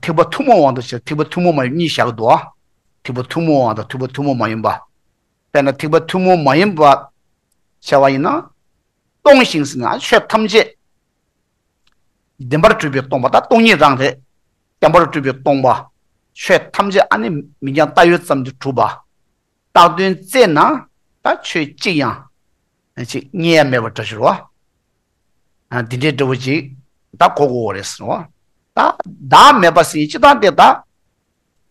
ཐེག་པ་ཐུན་མོང་དབང་དུ་བྱས། ཐེག་པ་ཐུན་མོང་མ་ཡིན་གཉིས་བཞག་འདུག་ཨ། ཐེག་པ་ཐུན་མོང་དབང་དང་ཐེག་པ་ཐུན་མོང་མ་ཡིན་པ། དཔེར་ན་ཐེག་པ་ཐུན་མོང་མ་ཡིན་པ་བྱ་བ་ཡིན་ན། སྟོང་ཞིང་ཟེར་ན་ཆོས་ཐམས་ཅད་བདེན་པར་གྲུབ་པས་སྟོང་པ། ད་སྟོང་ཉིད་རང་རེད། བདེན་པར་གྲུབ་པས་སྟོང་པ། ཆོས་ཐམས་ཅད་ཨ་ནི་མིང་རྐྱང་བཏགས་ཡོད་ཙམ་གྱིས་གྲུབ་པ། བཏགས་དོན་བཙལ་ན་ད་ཆོས་གཅིག་ཡང་ཅིག་རྙེད་ཡ་མེད་པ་འདྲ་ཞིག་རེད་བ། ཨ། འདི་འདྲའི་འདྲ་བོ་ཅིག་ད་གོ་དགོས་རེད་ཟེར་བ། ད་བདག་མེད་པ་ཟེར་སྤྱིར་བཏང་དེ་ད་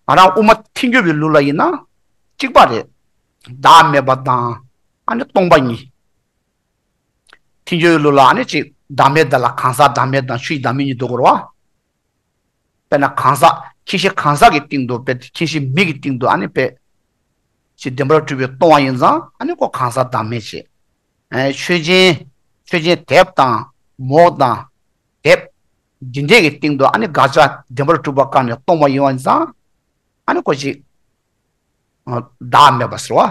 ང་རང་དབུ་མ་ཐལ་འགྱུར་བའི་ལུགས་ལ་ཡིན་ན་གཅིག་པ་རེད། བདག་མེད་པ་དང་ཨ་ནི་སྟོང་པ་གཉིས། ཐལ་འགྱུར་བའི་ལུགས་ལ་ཨ་ནི་ཅིག་བདག་མེད་དེ་ལ་གང་ཟག་བདག་མེད་དང་ཆོས་ཀྱི་བདག་མེད་གཉིས་འདུག་གོ་རེད་བ། དཔེར་ན་གང་ཟག་ཁྱད་གཞི་གང་ཟག་གི་སྟེང་དུ། དཔེ་ཁྱད་གཞི་མིང་གི་སྟེང་དུ་ཨ་ནི་དཔེ་ཅིག་བདེན་པར་གྲུབ་པས་སྟོང་བ་ཡིན་ཙང་ཨ་ནི་ཁོ་གང་ཟག་བདག་མེད་བྱས། ཨེ། ཆོས་ཅན། ཆོས་ཅན་དེབ་དང་མོག་དང་དེབ་འདི་འདྲས་ཀྱི་སྟེང་དུ་ཨ་ནི་དགག་བྱ་བདེན་པར་གྲུབ་པ་བཀག་ནས་སྟོང་བ་ཡིན་པ་ཡིན་ཙང་ཨ་ནི་ཁོ་ཅིག་བདག་མེད་པ་ཟེར་བ།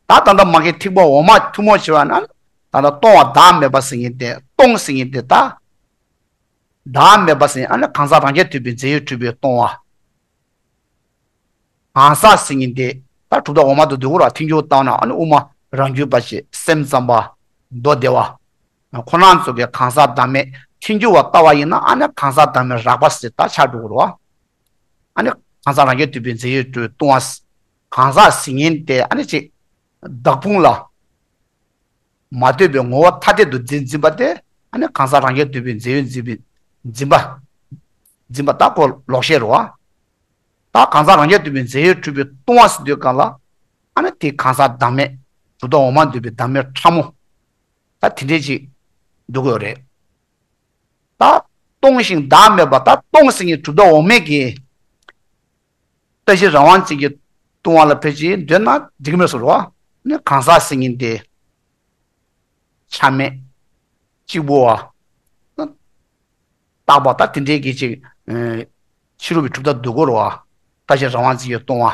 ད་ད་ལྟ་མ་གི་ཐེག་པ་འོག་མ་ཐུན་མོང་བྱས་པ་ན་ད་ལྟ་སྟོང་བ་བདག་མེད་པ་ཟེར་མཁན་དེ། སྟོང་ཟེར་མཁན་དེ་ད། བདག་མེད་པ་ཟེར་ཨ་ནི་གང་ཟག་རང་རྐྱ་ཐུབ་པའི་རྫས་ཡོད་གྲུབ་པས་སྟོང་བ། གང་ཟག་ཟེར་མཁན་དེ་ད་གྲུབ་མཐའ་འོག་མ་དུ་འདུག་གོ་ར། ཐལ་འགྱུར་བ་ལྟ་བ་ན་ཨ་ནི་དབུ་མ་རང་རྒྱུད་པ་ཞིག་སེམས་ཙམ་པ། མདོ་སྡེ་པ། ཁོ་རང་ཚོ་གིས་གང་ཟག་བདག་མེད་ཐལ་འགྱུར་བ་ལྟ་བ་ཡིན་ན་ཨ་ནི་གང་ཟག་བདག་མེད་རགས་པ་ཟེར་ད་ཆགས་འགྲོ་གི་རེད་བ། ཨ་ནི་གང་ཟག་རང་རྐྱ་ཐུབ་པའི་རྫས་ཡོད་གྲུབ་པས་སྟོང་བ། གང་ཟག་ཟེར་མཁན་དེ་ཨ་ནི་ཅིག་བདག་ཕུང་ལ་མ་ལྟོས་པའི་ངོ་བོ་ཐ་དད་དུ་འཛིན་འཛིན་པ་དེ་ཨ་ནི་གང་ཟག་རང་རྐྱ་ཐུབ་པའི་རྫས་ཡོད་འཛིན་པའི་འཛིན་པ། འཛིན་པ་ད་ཁོ་ལོག་བཤད་རེད་བ། ད་གང་ཟག་རང་རྐྱ་ཐུབ་པའི་རྫས་ཡོད་གྲུབ་པས་སྟོང་བ་ཟེར་དུས་སྒང་ལ་ཨ་ནི་དེ་གང་ཟག་བདག་མེད། གྲུབ་མཐའ་འོག་མ་འདུས་པའི་བདག་མེད་ཕྲ་མོ། ད་དེ་འདྲས་ཅིག་འདུག་གི་ཡོད་རེད། ད་སྟོང་ཞིང་བདག་མེད་པ། ད་སྟོང་ཟེར་མཁན་གྲུབ་མཐའ་འོག་མའི་གི་བཀྲ་ཤིས་རང་དབང་ཅན་གྱིས་སྟོང་བ་ལ་ཕལ་ཆེར་འདོད་ན་འགྲིག་གི་མེད་བཟོ་འདྲ་བ། ནི་གང་ཟག་ཟེར་མཁན་དེ་ཆ་མེད། གཅིག་པུ་བ། རྟག་པ་ད་དེ་འདྲའི་གི་ཅིག་ཕྱི་རོལ་པའི་གྲུབ་མཐའ་འདུག་གོ་རེད་བ། བཀྲ་ཤིས་རང་དབང་ཅན་གྱིས་སྟོང་བ།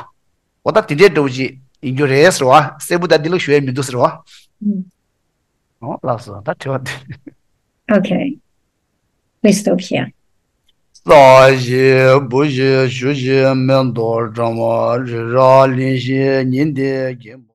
འོ་ད་དེ་འདྲའི་འདྲ་བོ་ཅིག་ཡིན་རྒྱུ་རེད་ཟེར་བ། གསལ་པོ་ད་འདི་ལ་ཞུ་ཡ་མི་འདུག་ཟེར་བ། ཨུམ། ཨོ་ལགས་སོ། ད་དྲི་བ་དེ། Okay. Please stop here. ས་གཞི་བུ་གཞི་གཞུ་བཞི་མེ་ཏོག་བཀྲམ། རི་རབ་གླིང་བཞི་ཉི་ཟླའི་རྒྱན།